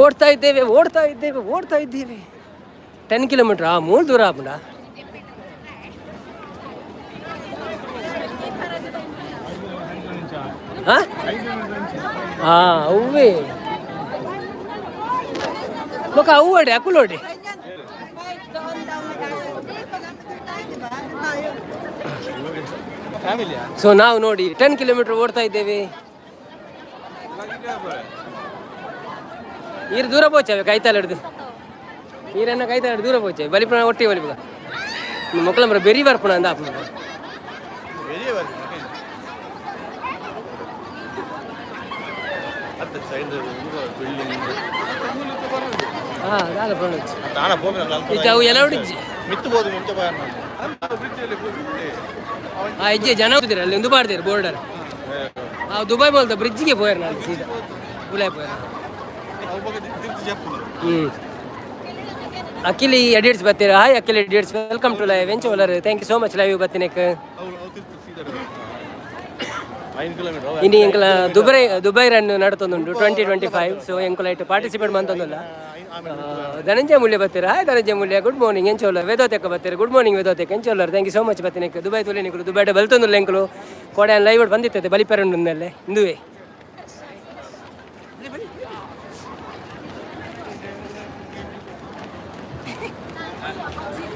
ಓಡ್ತಾ ಇದ್ದೇವೆ, ಓಡ್ತಾ ಇದ್ದೇವೆ, ಓಡ್ತಾ ಇದ್ದೇವೆ. 10 ಕಿಲೋಮೀಟ್ರ್, ಆ ಮೂರು ದೂರ ಆಪುಂಡ. ಹಾಂ ಹಾಂ, ಅವ್ವೇ ಬೊಕ ಅವು ಅಡೆ ಅಕುಲೋಡೆ. ಸೊ ನಾವು ನೋಡಿ 10 ಕಿಲೋಮೀಟರ್ ಓಡ್ತಾ ಇದ್ದೇವೆ. ನೀರು ದೂರ ಪೋಚವೆ ಕೈತಾಲ ಹಿಡ್ದು, ನೀರನ್ನ ಕೈತಾಲ ಹಿಡ್ದು ದೂರ ಪೋಚವೆ. ಬಲಿಪುಣ ಒಟ್ಟಿಗೆ ಬಲಿಪುಣ ಮೊಕ್ಕಳಂಬರ ಬೆರಿ ಬರ್ಪುಣ ಅಂದ ಆಪುಣ. ಹಾಂ, ದಾಲ ಪೋಣಚ್ಚಿ ಇಜ್ಜಿ, ಅವು ಎಲ್ಲ ಇಜ್ಜಿ. ಆ ಇಜ್ಜೆ ಜನ ಹೋಗ್ತೀರ ಅಲ್ಲಿ ಒಂದು ಬಾರ್ದೇರು ಬೋರ್ಡರ್. ಆ ದುಬೈ ಬೋಲ್ದ ಬ್ರಿಡ್ಜ್ಗೆ ಪೋಯರ್ ನಾನು ಸೀದಾ ಉಲಾಯ್ ಪೋಯರ್. ಅಖಿಲಿ ಎಡಿಟ್ಸ್ ಬರ್ತೀರಾ? Hi Akhil edits, welcome to live. ಎಂಚ ಒಲ್ಲರ್? Thank you so much live ಬತ್ತಿನಕ್. ಇನಿ ಎಂಕಲ ದುಬೈ ದುಬೈ ರನ್ ನಡತೊಂದುಂಡು 2025. ಸೊ ಎಂಕುಲ ಐಟ್ ಪಾರ್ಟಿಸಿಪೇಟ್ ಮಂತೊಂದುಲ್ಲ. ಧನಂಜಯ ಮೂಲ್ಯ ಬರ್ತೀರಾ? ಹಾಯ್ ಧನಂಜಯ ಮೂಲ್ಯ, ಗುಡ್ ಮಾರ್ನಿಂಗ್. ಎಂಚೋಲ್ಲ ವೇದೋತೆಕ್ಕ ಬರ್ತೀರಾ? ಗುಡ್ ಮಾರ್ನಿಂಗ್ ವೇದೋತೆಕ್ಕ, ಎಂಚೋಲ್ಲರ್? Thank you so much ಬತ್ತಿನಕ್. ದುಬೈ ತುಲೆ ನಿಕುಲು ದುಬೈ ಬಲ್ತೊಂದುಲ್ಲ. ಎಂಕುಲು ಕೋಡೆ ಲೈವ್ ಬಂದಿತ್ತದೆ ಬಲಿಪೆರಂಡುಂದಲ್ಲೇ ಇಂದುವೆ.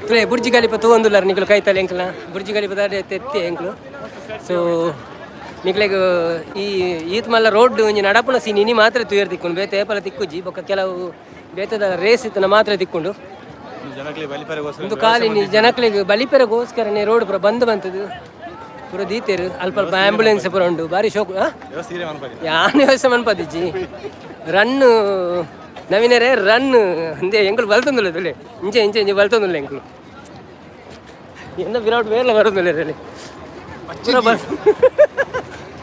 ತುಲೆ ಬುರ್ಜಿ ಖಲೀಫಾ ತೂವೊಂದುಲ್ಲಾರ ನಿಕುಲು ಕೈತಲ್. ಎಂಕಲ್ನ ಬುರ್ಜಿ ಖಲೀಫಾ ತೆತ್ತಿ ಎಂಕುಲು. ಸೊ ನಿಕ್ಲೆಗ್ ಈ ಈತ್ ಮಲ್ಲ ರೋಡ್ ಒಂಜಿ ನಡಪುನ ಸೀನ್ ಇನಿ ಮಾತ್ರ ತೂಯರ್ ತಿಕ್ಕುಂಡು, ಬೇತೆ ಏಪಲ ತಿಕ್ಕುಜಿ. ಬೊಕ್ಕ ಕೆಲವು ಬೇತೆದ ರೇಸ್ ಇತ್ತನ ಮಾತ್ರ ತಿಕ್ಕುಂಡು. ಒಂದು ಖಾಲಿ ಜನಕ್ಲೆಗ್ ಬಲಿಪೆರಗೋಸ್ಕರನೇ ರೋಡ್ ಪೂರ ಬಂದ್ ಬಂತದು ಪೂರ ದೀತೆರ್. ಅಲ್ಪ ಅಲ್ಪ ಆಂಬ್ಯುಲೆನ್ಸ್ ಪೂರ ಉಂಡು. ಬಾರಿ ಶೋಕು. ಯಾನ್ ವ್ಯವಸ್ಥೆ ಮನ್ಪದಿಜ್ಜಿ. ರನ್ ನವೀನರೇ, ರನ್ ಅಂದೆ. ಎಂಕುಲು ಬಲ್ತೊಂದುಲ್ಲ ತುಲೆ, ಇಂಚೆ ಇಂಚೆ ಇಂಚೆ ಬಲ್ತೊಂದುಲ್ಲ ಎಂಕುಲು. ಎನ್ನ ವಿರಾಟ್ ಬೇರ್ಲ ಬರೋದಿಲ್ಲ ಅಲ್ಲಿ. ಪೂರ ಬಲ್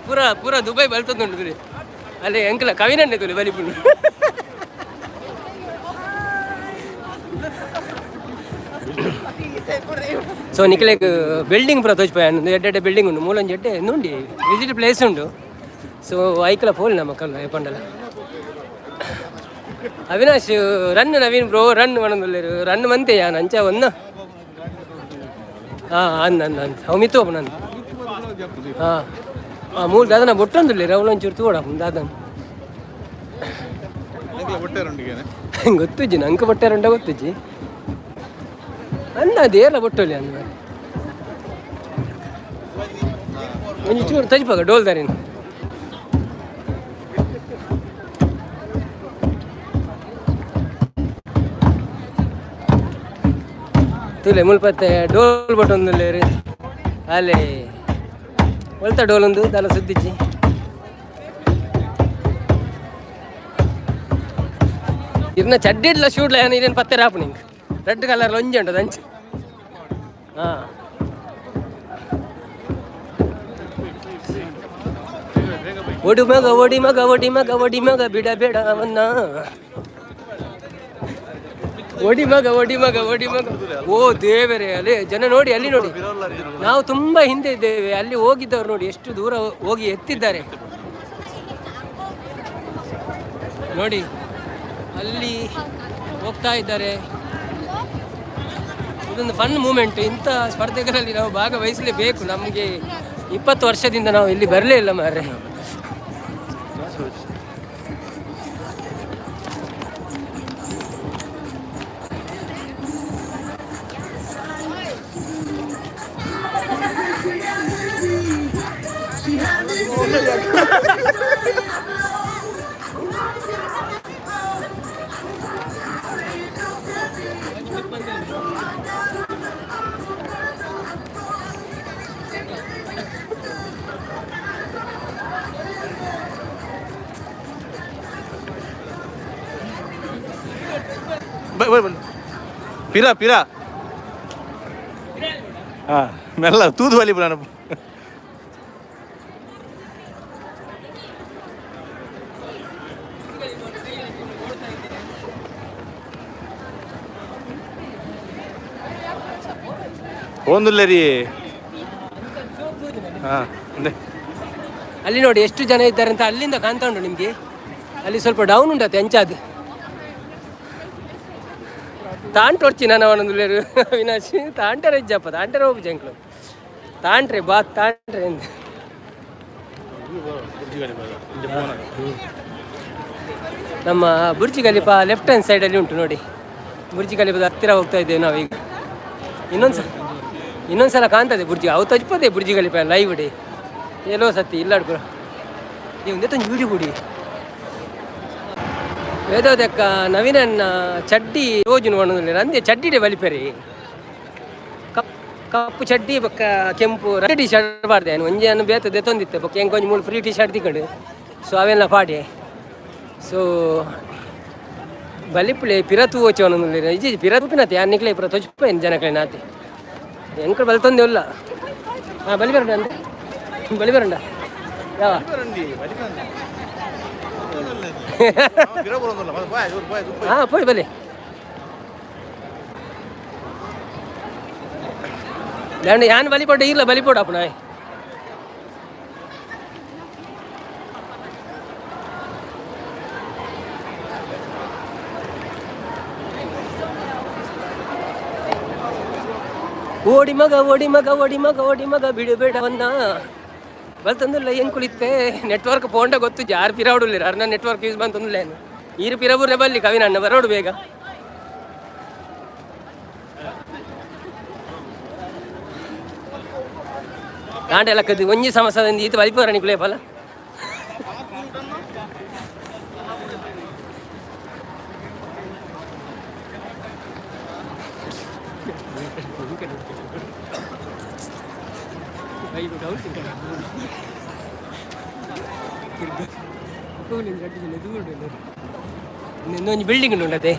ಪೂರ ಪೂರ ದುಬೈ ಬಲ್ತೊಂದುಂಡು ತುಲೆ ಅಲ್ಲಿ. ಎಂಕಲ ಕವಿನನ್ನೆ ತುಲೆ ಬಲಿಪುಂಡು. ಸೊ ನಿಕ್ಲೆಗ್ ಬಿಲ್ಡಿಂಗ್ ಪೂರ ತೋಜ್ಪಾಯ. ಎಡ್ಡೆ ಎಡ್ಡೆ ಬಿಲ್ಡಿಂಗ್ ಉಂಡು ಮೂಲೊಂಜಿ, ಎಡ್ಡೆ ಉಂಡು, ವಿಸಿಟ್ ಪ್ಲೇಸ್ ಉಂಡು. ಸೊ ಐಕಲ ಪೋಲ್ ನಮ್ಮ ಕಲ್ಲ ಪಂಡಲ. Avinash run, Naveen bro run ಪನೊಂದುಲ್ಲೆರ್. ರನ್ ಮಂತೆ ಯಾನ್ ಅಂಚ ಒನ್ನ. ಹಾಂ, ಅಂದ್ ಅಂದ್ ಅಂದ್ ಅವು ಮಿತ್ತು ಓಪನ್. ಹಾಂ ಹಾಂ, ಮೂಲು ದಾದನ ಬೊಟ್ಟೊಂದುಲ್ಲೆರ್, ಅವ್ಲು ಒಂಚೂರು ತೂವಡ ದಾದನ. ಗೊತ್ತುಜ್ಜಿ ನಂಗೆ, ಬೊಟ್ಟಾರುಂಡ ಗೊತ್ತುಜ್ಜಿ. ಅಂದ ಅದೇಲ ಬೊಟ್ಟೊಲಿ ಅಂದ. ಒಂಜಿ ಚೂರು ತಜ್ಪಾಗ ಡೋಲ್ದಾರಿನ ತುಲೆ. ಮುಲ್ಪತ್ತೆ ಡೋಲ್ ಬಟ್ಟೊಂದುಲ್ಲೇರು ಅಲ್ಲೇ. ಒಲ್ತ ಡೋಲೊಂದು ದಾಲ ಸುದ್ದಿಜ್ಜಿ. ಇರ್ನ ಚಡ್ಡಿಡ್ಲ ಶೂಡ್ಲ ಏನ ಇರೇನು ಪತ್ತೆ ರಾಪು ನಿಂಗೆ. ರೆಡ್ ಕಲರ್ ಒಂಜಿ ಉಂಟು ಅಂಚ. ಹಾಂ, ಒಡಿ ಮಗ, ಒಡಿ ಮಗ, ಒಡಿ ಮಗ, ಒಡಿ ಮಗ, ಬಿಡ ಬೇಡ ಅವನ್ನ. ಒಡಿ ಮಗ, ಒಡಿ ಮಗ, ಒಡಿ ಮಗ. ಓ ದೇವರೇ, ಅಲ್ಲಿ ಜನ ನೋಡಿ, ಅಲ್ಲಿ ನೋಡಿ. ನಾವು ತುಂಬಾ ಹಿಂದೆ ಇದ್ದೇವೆ. ಅಲ್ಲಿ ಹೋಗಿದ್ದವ್ರು ನೋಡಿ, ಎಷ್ಟು ದೂರ ಹೋಗಿ ಎತ್ತಿದ್ದಾರೆ ನೋಡಿ. ಅಲ್ಲಿ ಹೋಗ್ತಾ ಇದ್ದಾರೆ. ಇದೊಂದು ಫನ್ ಮೂಮೆಂಟ್. ಇಂಥ ಸ್ಪರ್ಧೆಗಳಲ್ಲಿ ನಾವು ಭಾಗವಹಿಸಲೇಬೇಕು. ನಮಗೆ 20 ವರ್ಷದಿಂದ ನಾವು ಇಲ್ಲಿ ಬರಲೇ ಇಲ್ಲ ಮಾರ್ರೆ. ಪಿರ ಪಿರ. ಹಾಂ, ಮೆಲ್ಲ ತೂದು ಬಲಿ ನಾನು. ರೀ. ಹಾಂ. ಅಲ್ಲಿ ನೋಡಿ, ಎಷ್ಟು ಜನ ಇದ್ದಾರೆ ಅಂತ ಅಲ್ಲಿಂದ ಕಾಣ್ತಾ ಉಂಟು ನಿಮಗೆ. ಅಲ್ಲಿ ಸ್ವಲ್ಪ ಡೌನ್ ಉಂಟತ್ತೆ ಅಂಚಾದ್. ತಾಂಟೊರ್ಚಿ ನಾನು ಅವನೊಂದು ಅವಿನಾಶ್ ತಾಂಟರೆ ಇಜ್ಜಪ್ಪ ತಾಂಟರೆ ಹೋಗು ಜಂಕ್ಲು ತಾಂಟ್ರೆ ಬಾ ತಾಂಟ್ರೆ ಎಂದು. ನಮ್ಮ ಬುರ್ಜ್ ಖಲೀಫಾ ಲೆಫ್ಟ್ ಹ್ಯಾಂಡ್ ಸೈಡಲ್ಲಿ ಉಂಟು ನೋಡಿ. ಬುರ್ಜ್ ಖಲೀಫಾದ ಹತ್ತಿರ ಹೋಗ್ತಾ ಇದ್ದೇವೆ ನಾವೀಗ. ಇನ್ನೊಂದು ಇನ್ನೊಂದು ಸಲ ಕಾಣ್ತದೆ ಬುರ್ಜಿ. ಅವು ತಜ್ಪದೆ ಬುರ್ಜ್ ಖಲೀಫಾ ಲೈವ್ ಡೇ ಎಲ್ಲೋ ಸತ್ತಿ ಇಲ್ಲಾಡ್ಕೊ. ನೀವು ಒಂದೇ ವಿಡಿಯೋ ಬಿಡಿ. ವೇದೋದಕ್ಕ ನವೀನನ್ನ ಚಡ್ಡಿ ರೋಜುನು ಪಂಡೊಂದುಲ್ಲೆರ್ ಅಂದೆ ಚಡ್ಡಿಡೆ ಬಲಿಪೆರೆ. ಕಪ್ ಕಪ್ಪು ಚಡ್ಡಿ ಬೊಕ್ಕ ಕೆಂಪು ಟಿ ಶರ್ಟ್ ಪಾಡ್ದೆ. ಒಂಜಿ ಅನ್ನು ಬೇತೆ ದೆತ್ತೊಂದಿತ್ತೆ. ಬೊಕ್ಕ ಎಂಕ್ ಒಂಜಿ ಮೂಲು ಫ್ರೀ ಟಿ ಶರ್ಟ್ ತಿಕ್ಕಂಡು, ಸೊ ಅವೆಲ್ಲ ಪಾಡ್ಯೆ. ಸೊ ಬಲಿಪುಲೆ ಪಿರ ತೂವೊಚ್ಚು ಪಂಡೊಂದುಲ್ಲೆರ್. ಇಜ್ಜಿ, ಪಿರ ತೂಪಿನತೆ ಯಾನ್ ನಿಕ್ಲೆ ಪೂರ ತೊಜ್ಪೇನ್ ಜನಕ್ಲೆನ ಆತೆ. ಎಂಕುಲು ಬಲ್ತೊಂದೆ ಉಲ್ಲ. ಹಾಂ, ಬಲಿ ಬರಂಡ ಅಂದೆ, ಬಲಿ ಬರಂಡ ಯಾವ. ಹಾಂ, ಪೋಯ್ ಬಲಿ. ದಂಡ ಯಾನ್ ಬಲಿ ಪೋಟ ಇಲ್ಲ, ಬಲಿ ಪೋಡ ಅಪ್ಪಣ. ಓಡಿ ಮಗ, ಓಡಿ ಮಗ, ಓಡಿ ಮಗ, ಓಡಿ ಮಗ, ಬಿಡು ಬೇಡವನ್ನ ಬಲ್ತಂದುಲ್ಲ. ಎಂಕುಲಿತ್ತೆ ನೆಟ್ವರ್ಕ್ ಪೋಂಡ ಗೊತ್ತು ಜಾರ್ ಪಿರಾವುಡುಲ್ಲೆರ್. ಅರ್ನ ನೆಟ್ವರ್ಕ್ ಯೂಸ್ ಬಂತಂದುಲ್ಲ. ಈರು ಪಿರಬುರ್ರೆ ಬಲ್ಲಿ ಕವಿನ ಅಣ್ಣ ಬರೋಡು ಬೇಗ. ಕಾಂಡೆಲ್ಲ ಕದ್ದು ಒಂಜಿ ಸಮಸ್ಯೆ ಈತ ಬಲಿಪೋರ ನಿಕುಲೇ ಫಲ. ಒಂಜಿ ಬಿಲ್ಡಿಂಗ್ ಉಂಟು ಅದೇ.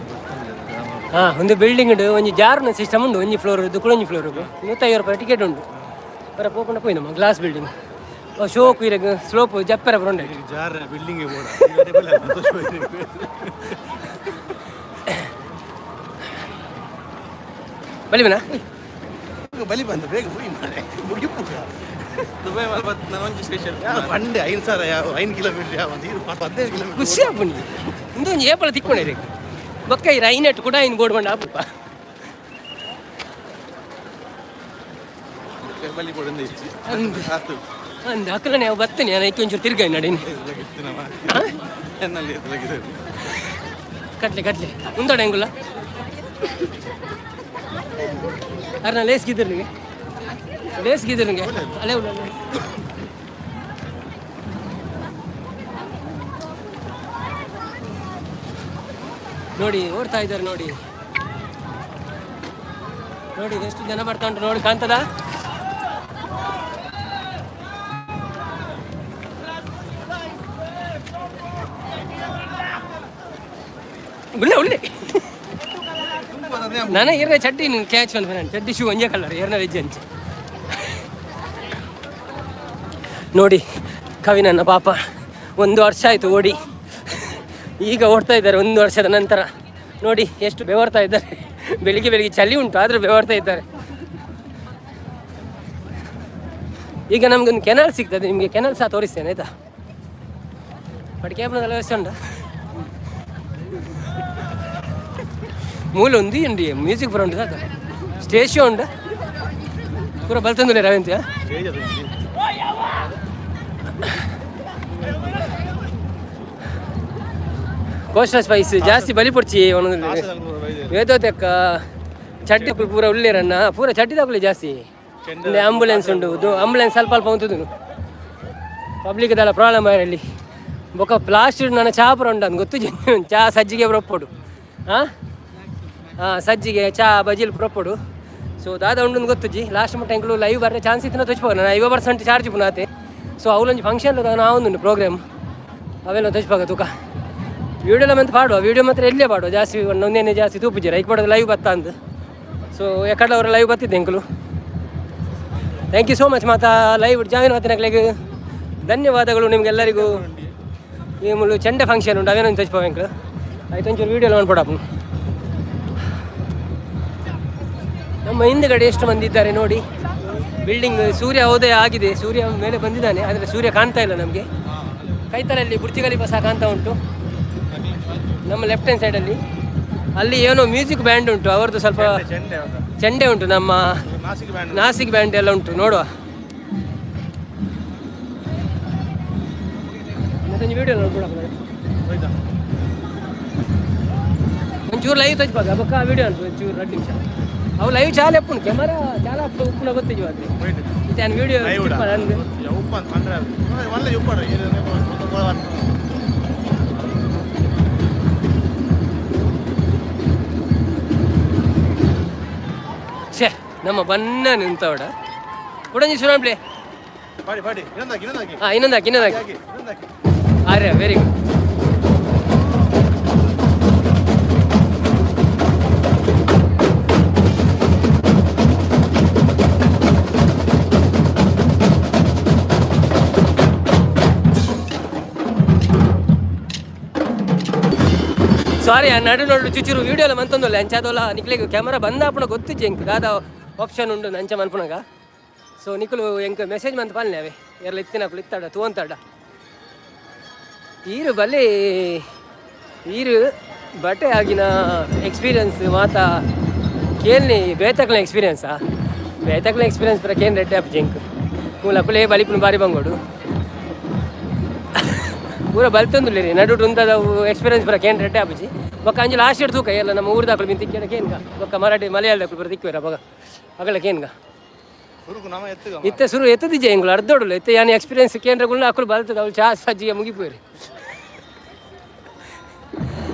ಹಾಂ, ಒಂದು ಬಿಲ್ಡಿಂಗ್ ಉಂಟು, ಒಂಜಿ ಜಾರುನ ಸಿಸ್ಟಮ್ ಉಂಟು. ಒಂಜಿ ಫ್ಲೋರ್ ಒಂಜಿ ಫ್ಲೋರ್ 150 ರೂಪಾಯಿ ಟಿಕೆಟ್ ಉಂಟು. ಬರ ಪೋಪುಂಡ ಪೋಯಿ ನಮ್ಮ ಗ್ಲಾಸ್ ಬಿಲ್ಡಿಂಗ್ ಶೋಕು ಇರಗ್ ಸ್ಲೋಪ್ ಜಪ್ಪೆರ ಬರೋಂಡೆ. ಜಾರ ಬಿಲ್ಡಿಂಗ್. ಬಲಿಬನ. ಬಲಿ ಬಂದ ಬೇಗ ಹೋಯ್ ಮಾರ್ರೆ, ಮುಗಿಪು. ದುಬೈ ಒಂಜಿ ಸ್ಪೆಷಲ್. ಪಂಡೆ 5 ಸಾವಿರ ಯಾವ 5 ಕಿಲೋಮೀಟರ್ ಯಾವ ಒಂದು 15 ಕಿಲೋಮೀಟರ್. ಖುಷಿ ಆಪುಂಡು. ಇಂದು ಒಂಜಿ ಏಪಲ ತಿಕ್ಕೊಂಡೆ ಬೊಕ್ಕ ಈ ರೈನೆಟ್ ಕೂಡ ಇನ್ನು ಬೋರ್ಡ್ ಬಂಡ ಆಪುಪ. ಬಲಿ ಕೊಡಂದ ಇಚ್ಚಿ. ಅಂದ್. ಆತು. ಅಂದ್ ಅಕ್ಕಲನೆ ಅವು ಬತ್ತನೆ ನಾನು ಐಕೆ ಒಂಚೂರು ತಿರ್ಗ ನಡೀನಿ. ಎನ್ನಲ್ಲಿ. ಕಟ್ಲೆ ಕಟ್ಲೆ ಉಂದೋಡ ಹೆಂಗುಲ್ಲ ಅರ್ನ ಲೇಸ್ ಗಿದ್ದರು ನಿಮಗೆ, ಲೇಸ್ ಗಿದ್ದರು ನಿಮಗೆ ಅಲ್ಲೇ ಉಳ್ಳ. ನೋಡಿ, ಓಡ್ತಾ ಇದ್ದಾರೆ ನೋಡಿ. ನೋಡಿ, ಎಷ್ಟು ಜನ ಬರ್ತಾ ಉಂಟು ನೋಡಿ, ಕಾಣ್ತದ? ಉಳ್ಳೆ ಉಳ್ಳೆ. ನಾನು ಏರ್ನ ಚಡ್ಡಿ ಕ್ಯಾಚ್ ಬಂದ ನಾನು ಚಡ್ಡಿ ಶೂ ಒಂಜೇ ಕಲರ್ ಏರ್ನ ವೆಜ್ ಅಂಚೆ. ನೋಡಿ, ಕವಿನನ್ನ ಪಾಪ ಒಂದು ವರ್ಷ ಆಯಿತು ಓಡಿ. ಈಗ ಓಡ್ತಾ ಇದ್ದಾರೆ ಒಂದು ವರ್ಷದ ನಂತರ. ನೋಡಿ, ಎಷ್ಟು ಬೆವರ್ತಾ ಇದ್ದಾರೆ. ಬೆಳಿಗ್ಗೆ ಬೆಳಿಗ್ಗೆ ಚಳಿ ಉಂಟು, ಆದರೂ ಬೆವರ್ತಾ ಇದ್ದಾರೆ. ಈಗ ನಮಗೊಂದು ಕೆನಲ್ ಸಿಗ್ತದೆ, ನಿಮಗೆ ಕೆನಲ್ ಸಹ ತೋರಿಸ್ತೇನೆ, ಆಯಿತಾ? ಬಟ್ ಕ್ಯಾಬ್ನದೆಲ್ಲ ವ್ಯವಸ್ಥೆ ಉಂಟಾ? ಮೂಲ ಒಂದು ಉಂಡು ಮ್ಯೂಸಿಕ್ ಪೂರ ಉಂಟು ಸಾಕ. ಸ್ಟೇಜ್ ಶೋ ಉಂಟು ಪೂರ. ಬಲ್ತಂದುಲ್ಲ ರವಂತಿಯ. ಕೋಸ್ಟಲ್ ಸ್ಪೈಸ್ ಜಾಸ್ತಿ ಬಲಿ ಪೊಡ್ಚಿ ಒಂದೊಂದು ವೇದೋತೆಕ್ಕ ಚಡ್ಡಿ ಪೂರ ಉಳ್ಳೇರನ್ನ ಪೂರ ಚಡ್ಡಿ ತಗೊಳ್ಳಿ ಜಾಸ್ತಿ. ಆಂಬುಲೆನ್ಸ್ ಉಂಟು, ಆಂಬುಲೆನ್ಸ್ ಸ್ವಲ್ಪ ಅಲ್ಪ ಉಂಟು. ಪಬ್ಲಿಕ್ ದಲ್ಲ ಪ್ರಾಬ್ಲಮ್ ಅಲ್ಲಿ. ಬೊಕ್ಕ ಪ್ಲಾಸ್ಟಿಕ್ ನನ್ನ ಚಾ ಪೂರ ಉಂಟು ಗೊತ್ತು. ಚಾ ಸಜ್ಜಿಗೆ ಬರಪ್ಪೊಡು. ಹಾಂ ಹಾಂ, ಸಜ್ಜಿಗೆ ಚಾ ಬಜಿಲ್ ಪ್ರೊಪ್ಪೊಡು. ಸೊ ದಾದ ಉಂಡು ಗೊತ್ತುಜಿ. ಲಾಸ್ಟ್ ಮುಟ್ಟ ಎಂಕ್ಲು ಲೈವ್ ಬರ್ರೆ ಚಾನ್ಸ್ ಇತ್ತು ತೋಚ್ಪೋ. ನಾನು 50% ಚಾರ್ಜ್ ಪುನಾತೆ. ಸೊ ಅವಲೊಂಜಿ ಫಂಕ್ಷನ್ ನಾವೊಂದುಂಡು ಪ್ರೋಗ್ರಾಮ್, ಅವೆಲ್ಲ ತೋಚ್ಪಾಗ ತೂಕ. ವೀಡಿಯೋಲ ಮಂತ್ ಪಾಡುವ, ವೀಡಿಯೋ ಮಾತ್ರ ಎಲ್ಲೇ ಪಾಡುವ. ಜಾಸ್ತಿ ಒಂದೇನೆ ಜಾಸ್ತಿ ತೂಪುಜಿ ರೈಕ್ ಪಾಡೋದು ಲೈವ್ ಬತ್ತ ಅಂದ್. ಸೊ ಎಕಡೆ ಅವರ ಲೈವ್ ಬತ್ತಿದ್ದೆ ಎಂಕುಲು. Thank you so much. ಮಾತಾ ಲೈವ್ ಜಾಯಿನ್ ಮಾತಿನಕ್ಲೆಗ್ ಧನ್ಯವಾದಗಳು ನಿಮಗೆಲ್ಲರಿಗೂ. ಈ ಮುಳ್ಳು ಚೆಂಡೆ ಫಂಕ್ಷನ್ ಉಂಟು, ಅವೇನೊಂದು ತೋಚ್ಪೋ ಎಂಕ್ಲು. ಆಯ್ತು, ಒಂಚೂರು ವೀಡಿಯೋ ಮಾಡ್ಕೊಡಪ್ಪ. ನಮ್ಮ ಹಿಂದ್ಗಡೆ ಎಷ್ಟು ಮಂದಿ ಇದ್ದಾರೆ ನೋಡಿ. ಬಿಲ್ಡಿಂಗ್ ಸೂರ್ಯ ಉದಯ ಆಗಿದೆ, ಸೂರ್ಯ ಮೇಲೆ ಬಂದಿದ್ದಾನೆ, ಆದರೆ ಸೂರ್ಯ ಕಾಣ್ತಾ ಇಲ್ಲ ನಮಗೆ. ಕೈತಲಲ್ಲಿ ಬುರ್ಜ್ ಖಲೀಫಾ ಸಹ ಕಾಣ್ತಾ ಉಂಟು ನಮ್ಮ ಲೆಫ್ಟ್ ಹ್ಯಾಂಡ್ ಸೈಡಲ್ಲಿ. ಅಲ್ಲಿ ಏನೋ ಮ್ಯೂಸಿಕ್ ಬ್ಯಾಂಡ್ ಉಂಟು ಅವರದ್ದು, ಸ್ವಲ್ಪ ಚೆಂಡೆ ಉಂಟು, ನಮ್ಮ ನಾಸಿಕ್ ಬ್ಯಾಂಡ್. ನಾಸಿಕ್ ಬ್ಯಾಂಡ್ ಎಲ್ಲ ಉಂಟು, ನೋಡುವ. ಮತ್ತೊಂದು ವಿಡಿಯೋ ನೋಡ್ಕೊಳ. ಒಂಚೂರು ಲೈವ್ ತಜ್ಪಾಗ ಬೊಕ್ಕ ವಿಡಿಯೋ ಅನ್ಪು ಒಂಚೂರು 2 ನಿಮಿಷ. ಅವು ಲೈವ್ ಚಾಲ ಎಪ್ಪುಂಡು, ಕ್ಯಾಮರಾ ಚಾಲ ಉಪ್ಪುನ ಗೊತ್ತಿಜ್ಜು ಅದು. ಇತ್ತೆ ವಿಡಿಯೋ. ಉಪ್ಪ ಅಂತ ಅಂದ್ರೆ ಒಳ್ಳೆ ಉಪ್ಪಾಡು. ಛೇ, ನಮ್ಮ ಬನ್ನ ನಿಂತವಡ ಕುಡಂಜಿ ಸುನಾಂಪ್ಲೆ. ಪಾಡಿ ಪಾಡಿ, ಇನ್ನೊಂದಾಕಿ, ಇನ್ನೊಂದಾಕಿ. ಹಾಂ, ಇನ್ನೊಂದು ಹಾಕಿ, ಇನ್ನೊಂದು ಹಾಕಿ. ಹಾಕಿ, ಇನ್ನೊಂದಾಕಿ. ಆರ್ಯ, ವೆರಿ ಗುಡ್. ಸಾರಿ, ಆ ನಡು ನಡು ಚುಚುರು ವಿಡಿಯೋ ಎಲ್ಲ ಮಂತೊಂದಲ್ಲ ಅಂಚಾದೋಲ. ನಿಕ್ಲೆಗ್ ಕ್ಯಾಮರಾ ಬಂದ ಅಪ್ಪಣ ಗೊತ್ತಿಜ್ಜಿ ಎಂಕ್ ದಾದ ಆಪ್ಷನ್ ಉಂಡು ಅಂಚ ಮನ್ಪುನಗ. ಸೊ ನಿಕುಲು ಎಂಕ್ ಮೆಸೇಜ್ ಮಂತ್ ಪಲ್ಲೆ ಅವೇ ಎರ್ಲ ಇತ್ತಿನಕುಲು ಇತ್ತಾಡ ತೂವಂತಾಡ. ಈರು ಬಲೆ, ಈರು ಬಟ್ಟೆ ಆಗಿನ ಎಕ್ಸ್ಪೀರಿಯನ್ಸ್ ಮಾತಾ ಕೇಳ್ನಿ. ಬೇತಕ್ಲ ಎಕ್ಸ್ಪೀರಿಯನ್ಸಾ, ಬೇತಕ್ಲ ಎಕ್ಸ್ಪೀರಿಯನ್ಸ್ ಪೂರ ಕೇನ್ ರೆಡ್ ಆಪ್ ಜಿಂಕ್ ಮೂಲ ಅಕುಲೇ ಬಲಿಪುನ ಬಾರಿ ಬಂಗೋಡು ಪೂರ ಬಲ್ತೊಂದುಲ್ಲೇರಿ. ನಡುಟು ಉಂತದವು ಎಕ್ಸ್ಪೀರಿಯನ್ಸ್ ಪೂರ ಕೇನ್ ರೆಡ್ ಆಪುಜಿ. ಬೊಕ್ಕ ಅಂಚ ಲಾಸ್ಟ್ ಇಯರ್ ತೂಕ ಎಲ್ಲ ನಮ್ಮ ಊರ್ದಾಕುಲು ಮಿಂತಿ ಕೇನ ಕೇನ್ಗ. ಬೊಕ್ಕ ಮರಾಠಿ ಮಲಯಾಳದಕುಲು ಪೂರ ತಿಕ್ಕುವೆರ ಅಪಗ ಅಗಲ ಕೇನ್ಗ. ಸುರುಕು ನಮ ಎತ್ತುಗ. ಇತ್ತೆ ಸುರು ಎತ್ತದಿಜೆ ಎಂಗುಲು ಅರ್ಧೋಡುಲ್ಲ. ಇತ್ತೆ ಯಾನ್ ಎಕ್ಸ್ಪೀರಿಯನ್ಸ್ ಕೇಂದ್ರಗುಳ್ನ ಅಕುಲು ಬಲ್ತದ, ಅವಳು ಚಾ ಸಜ್ಜಿಗೆ ಮುಗಿಪೋರಿ.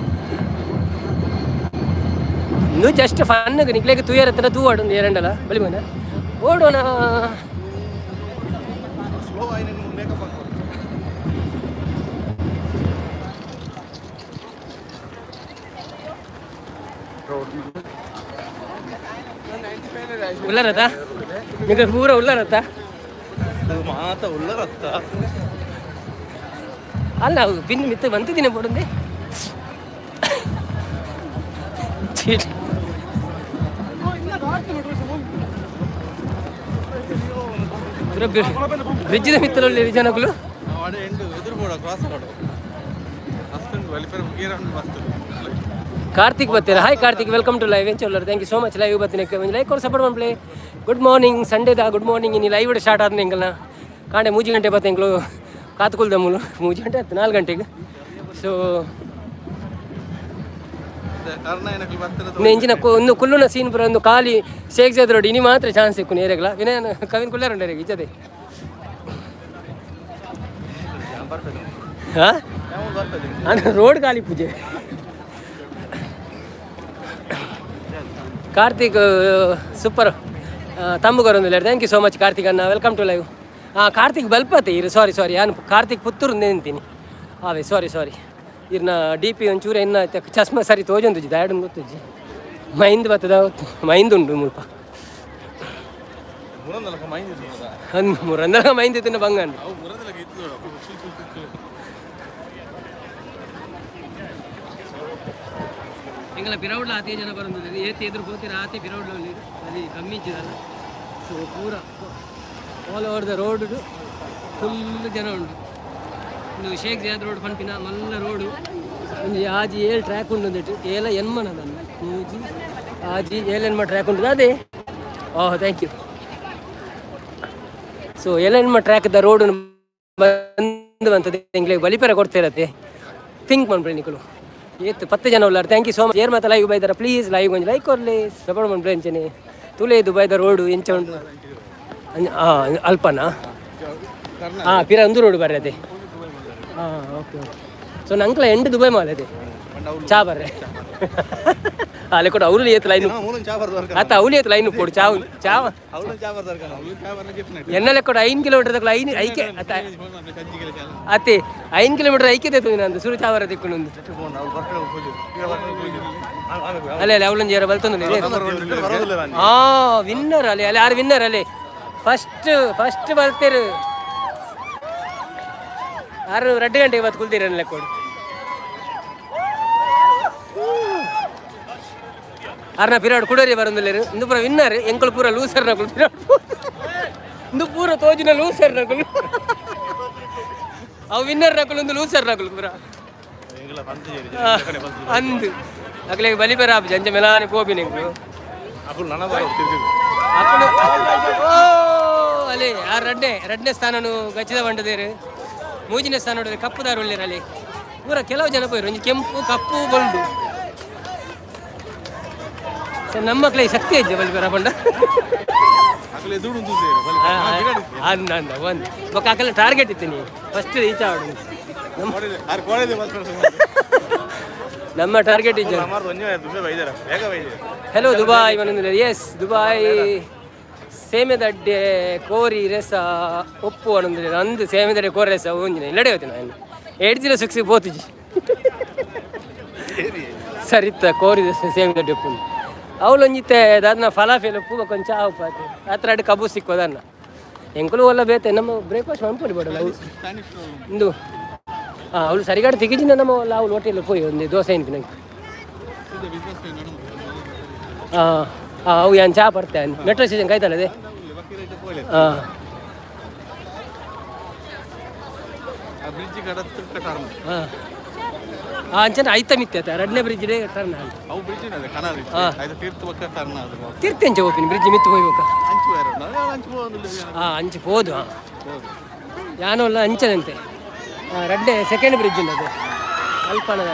ಇಂದು ಜಸ್ಟ್ ಫನ್ ನಿಕ್ಲೆಗ್ ತೂಯರ ಹತ್ರ ತೂವಾಡು ಎರಡಲ್ಲ ಬಲಿ ಮನ ಓಡೋಣ. ಸ್ಲೋ ಆಗಿ ನಿಮ್ಗೆ ಮೇಕಪ್ ಹಾಕೋದು. ಉಲ್ಲರತ ನಿಮಗೆ ಪೂರ ಉಲ್ಲರತ. ಮಾತ ಉಲ್ಲರತ್ತ. ಅಲ್ಲ, ಅವು ಬಿನ್ ಮಿತ್ತ ಬಂತಿದ್ದೀನಿ ಪೋಡುಂದೆ. ಚೀಟ್. ಪೂರ ಬ್ರಿಡ್ಜ್ದ ಮಿತ್ತರಲ್ಲಿ ಜನಗಳು. ವಾಡೆ ಎಂಡು ಎದುರು ಬೋಡ ಕ್ರಾಸ್ ಮಾಡು. ಅಷ್ಟೊಂದು ಬಲಿಪರ ಮುಗಿಯರ ಮಸ್ತ್. ಕಾರ್ತಿಕ್ ಬರ್ತೀರಾ? Hi Karthik, welcome to live. ಎಂಚ thank you so much live ಬರ್ತೀನಿ. ಒಂದು ಲೈಕ್ ಕೊಡು, ಸಪೋರ್ಟ್ ಮಾಡ್ಲಿ. ಗುಡ್ ಮಾರ್ನಿಂಗ್, ಸಂಡೇದ ಗುಡ್ ಮಾರ್ನಿಂಗ್. ಇನ್ನು ಲೈವ್ ಸ್ಟಾರ್ಟ್ ಆದ ಎಂಕಲ್ನ ಕಾಂಡೆ 3 ಗಂಟೆ ಬತ್ತೆ. ಎಂಕ್ಲು ಕಾತುಕುಲ್ದ ಮೂಲು 3 ಗಂಟೆ ಆಯ್ತು, 4 ಗಂಟೆಗೆ. ಸೊ ಕರ್ನಾಯನಕಲ್ ಬರ್ತದೆ. ಇನ್ನು ಇಂಚಿನ ಒಂದು ಕುಲ್ಲುನ ಸೀನ್ ಪೂರ ಒಂದು ಖಾಲಿ ಶೇಕ್ ಜಾದ್ ರೋಡ್. ಇನಿ ಮಾತ್ರ ಚಾನ್ಸ್ ಸಿಕ್ಕು ನೇರೆಗ್ಲ. ವಿನಯ್ ಕವಿನ್ ಕುಲ್ಲಾರ ಉಂಡೇರೆಗ್ ಇಜ್ಜದೆ. ಹಾಂ, ರೋಡ್ ಖಾಲಿ ಪೂಜೆ. ಕಾರ್ತಿಕ್ ಸೂಪರ್ ತಮ್ಮುಗರ್ ಒಂದು. Thank you so much Karthik ಅಣ್ಣ, welcome to live. ಹಾಂ, ಕಾರ್ತಿಕ್ ಬಲ್ಪತೆ ಇರು. ಸಾರಿ ಸಾರಿ, ನಾನು ಕಾರ್ತಿಕ್ ಪುತ್ತೂರು ನಿಂತೀನಿ ಆವೆ. ಸಾರಿ ಸಾರಿ, ಇರ್ನ ಡಿ ಪಿ ಒಂಚೂರು ಎನ್ನ ಚಸ್ಮಾ ಸರಿ ತೋಜೊಂದುಜಿ ದಾಯಡ್ ಗೊತ್ತುಜ್ಜಿ. ಮೈಂದ್ ಬತ್ತದ, ಮೈಂದ್ ಉಂಡು ಮುಲ್ಪ. ಮುರಂದಲಕ ಮೈಂದ್. ಅಂದ್ ಮುರಂದಲ ಮೈಂದ್ ತಿನ್ನ ಬಂಗಂಡು. ಅವು ಮುರಂದಲಕ ಇತ್ತು. ಎಂಗಲ ಪಿರೌಡ್ಲ ಆತೆ ಜನ ಬರಂದು ಏತಿ ಎದುರು ಪೋತಿರ ಆತೆ ಪಿರೌಡ್ಲ ಅಲ್ಲಿ ಕಮ್ಮಿ ಇಚ್ಚಿದಲ್ಲ. ಸೊ ಪೂರ all over the road full ಜನ ಉಂಟು. ಇಂದು ಶೇಖ್ ಜಯಾದ್ ರೋಡ್ ಪನ್ಪಿನ ಮಲ್ಲ ರೋಡು. ಒಂಜಿ ಆಜಿ ಏಳು ಟ್ರ್ಯಾಕ್ ಉಂಟು ಒಂದಿಟ್ಟು ಏಲ ಎನ್ಮನ ಅದನ್ನು ಮೂಜಿ ಆಜಿ ಏಳು ಎನ್ಮ ಟ್ರ್ಯಾಕ್ ಉಂಟು ಅದೇ. Oh, thank you. So ಏಳೆನ್ಮ track the road ಬಂದು ಬಂತದೆ. ಎಂಗ್ಲಿಗೆ ಬಲಿಪೆರ ಕೊಡ್ತಿರತ್ತೆ ಥಿಂಕ್ ಮನ್ಪುಲೆ ನಿಕುಲು. ಏತ್ 10 ಜನ ಉಲ್ಲಾರ್. Thank you so much. ಏರ್ ಮಾತ ಲೈವ್ ಬೈದಾರ, ಪ್ಲೀಸ್ ಲೈವ್ ಒಂಜಿ ಲೈಕ್ ಕೊರ್ಲೆ, ಸಪೋರ್ಟ್ ಮನ್ಪುಲೆ. ಅಂಚನೆ ತುಲೆ ದುಬೈದ ರೋಡು ಎಂಚ ಉಂಟು? ಅಲ್ಪನಾ? ಹಾಂ, ಪಿರ ಒಂದು ರೋಡ್ ಬರ್ರೆ ಅದೇ. ಹಾಂ, ಓಕೆ ಓಕೆ. ಸೊ ನಂಕ್ಲ ಎಂಟು ದುಬೈ ಮಾಲ್ ಅದೇ ಚಾ ಬರ್ರೆ ಅಲ್ಲೇ ಕೂಡ. ಅವ್ರು ಏತ್ ಲೈನ್. ಮೂಲಂ ಚಾ ಬರ್ದು. ಅತ್ತ ಅವ್ಲು ಏತ್ ಲೈನ್ ಪೋಡು ಚಾವು ಚಾವ. ಅವಳು ಚಾ ಬರ್ದಾರ. ಎನ್ನಲೆ ಕೂಡ 5 ಕಿಲೋಮೀಟರ್ ತಕ್ಕ ಐನ್ ಐಕೆ ಅತ್ತ. ಅತ್ತೆ, 5 ಕಿಲೋಮೀಟರ್ ಐಕೆ ತೇತು ನಂದು ಸುರು ಚಾವರ ತಿಕ್ಕೊಂಡು. ಅಲ್ಲೇ ಅಲ್ಲೇ ಅವಳೊಂದು ಜರ ಬಲ್ತೊಂದು. ಆ ವಿನ್ನರ್ ಅಲ್ಲಿ ಅಲ್ಲಿ ಯಾರು ವಿನ್ನರ್ ಅಲ್ಲಿ? ಫಸ್ಟ್ ಫಸ್ಟ್ ಬಲ್ತೇರು ಆರು 2 ಗಂಟೆಗೆ ಬತ್ತು ಕುಲ್ತೀರ ಕೊಡು. ಆರ್ನ ಪಿರಾಡ್ ಕುಡೋರಿ ಬರಂದುಲ್ಲೇರು. ಇಂದು ಪೂರ ವಿನ್ನರ್, ಎಂಕುಲು ಪೂರ ಲೂಸರ್ ನಕುಲು. ಪಿರಾಡ್ ಇಂದು ಪೂರ ತೋಜಿನ ಲೂಸರ್ ನಕುಲು. ಅವು ವಿನ್ನರ್ ನಕುಲು, ಒಂದು ಲೂಸರ್ ನಕುಲು ಪೂರ. ಅಂದು. ಅಕ್ಲೆಗ್ ಬಲಿಪೆರ ಆಪುಜಿ ಅಂಚ ಮೆಲಾನೆ ಪೋಪಿ ನಿಂಕು. ಅಕುಲು ನನ ಬರೋ ತಿರ್ಗಿದ್ದು. ಅಕುಲು ಓ ಅಲೆ ಆ ರಡ್ಡೆ ರಡ್ಡನೇ ಸ್ಥಾನನು ಗಚ್ಚಿದ ಬಂಡದೇರು. ಮೂಜಿನೇ ಸ್ಥಾನ ನೋಡಿದ್ರೆ ಕಪ್ಪುದಾರು ಉಳ್ಳೇರು ಅಲ್ಲಿ. ಪೂರ ಕೆಲವು ಜನ ಪೋಯಿರು, ಒಂಜಿ ಕೆಂಪು ಕಪ್ಪು ಬೊಲ್ದು. ಸರ್, ನಮ್ಮ ಮಕ್ಳಿಗೆ ಶಕ್ತಿ ಇಜ್ಜೆ ಬಲಿಪೆರ ಪಂಡ. ಅಕುಲು ಎದುರು ಉಂತುದೇರು. ಅಂದ ಅಂದ ಒಂದು ಬೊಕ್ಕ ಅಕಲ್ನ ಟಾರ್ಗೆಟ್ ಇತ್ತು ನೀವು ಫಸ್ಟ್ ರೀಚ್ ಆವಡು. ಆರು ಕೋಡೆ ಬಸ್. ನಮ್ಮ ಟಾರ್ಗೆಟ್ ಇಜ್ಜೆ. ಅಮಾರ್ದು ಒಂಜಿ ದುಂಬೆ ಬೈದಾರ, ಬೇಗ ಬೈದಾರ. ಹಲೋ ದುಬಾಯ್ ಮನಂದಿಲ್ಲ. ಎಸ್ ದುಬಾಯ್ ಸೇಮೆದಡ್ಡೆ ಕೋರಿ ರೆಸ ಒಪ್ಪು ಅನ್ನಂದ್ರೆ ಅಂದು ಸೇಮೆದಡ್ಡೆ ಕೋರಿ ರೆಸ ಒಂಜಿನ ಇಲ್ಲಡೆ ಹೋಯ್ತು ನಾನು 806 ಪೋತುಜಿ ಸರಿತ್ತ ಕೋರಿ ರೆಸ ಸೇಮೆದಡ್ಡೆ ಉಪ್ಪು ಅವಳೊಂಜಿತ್ತೆ ದಾದನ ಫಲಾಫೆಲ್ ಉಪ್ಪು ಕೊಂಚ ಉಪ್ಪು ಆತು ಆತ್ರ ಅಡ್ ಕಬು ಸಿಕ್ಕೋದನ್ನ ಎಂಕುಲು ಒಲ್ಲ ಬೇತೆ ನಮ್ಮ ಬ್ರೇಕ್ಫಾಸ್ಟ್ ಮನ್ಪೊಲಿ ಬೋಡಲ್ಲ ಇಂದು. ಹಾಂ, ಅವಳು ಸರಿಗಾಡು ತಿಗಿಜಿನ ನಮ್ಮ ಒಲ್ಲ ಅವಳು ಹೋಟೆಲ್ ಪೋಯಿ ಒಂದು ದೋಸೆ ಇನ್ಪಿ ನಂಗೆ. ಹಾಂ ಹಾಂ, ಅವು ಏನು ಚಾ ಬರ್ತೆ ಮೆಟ್ರೋ ಸ್ಟೇಷನ್ ಕಾಯ್ತಲ್ಲ ಅದೇ. ಹಾಂ. ಆ ಬ್ರಿಡ್ಜ್ ಕಡ ಟರ್ನ್. ಹಾಂ ಹಾಂ, ಅಂಚನೆ ಐತ ಮಿತ್ತೆ ಆತ ರಡ್ನೇ ಬ್ರಿಡ್ಜ್ ಟರ್ನ್. ಅವು ಬ್ರಿಡ್ಜ್ ಅದೇ ಕನಾಲ್. ಆಯ್ತು, ತೀರ್ಥ ಪಕ್ಕ ಟರ್ನ್ ಅದು. ತೀರ್ಥೆಂಚ ಹೋಗ್ತೀನಿ ಬ್ರಿಡ್ಜ್ ಮಿತ್ತು ಹೋಗ್ಬೇಕ. ಅಂಚು ಬೇರೆ ಅಂಚು ಹೋಗೋದಿಲ್ಲ. ಹಾಂ, ಅಂಚು ಪೋದು. ಹಾಂ, ಯಾನೋಲ್ಲ ಅಂಚನಂತೆ. ಹಾಂ, ರಡ್ಡೆ ಸೆಕೆಂಡ್ ಬ್ರಿಡ್ಜ್ ಉಂಟದು ಅಲ್ಪನದ.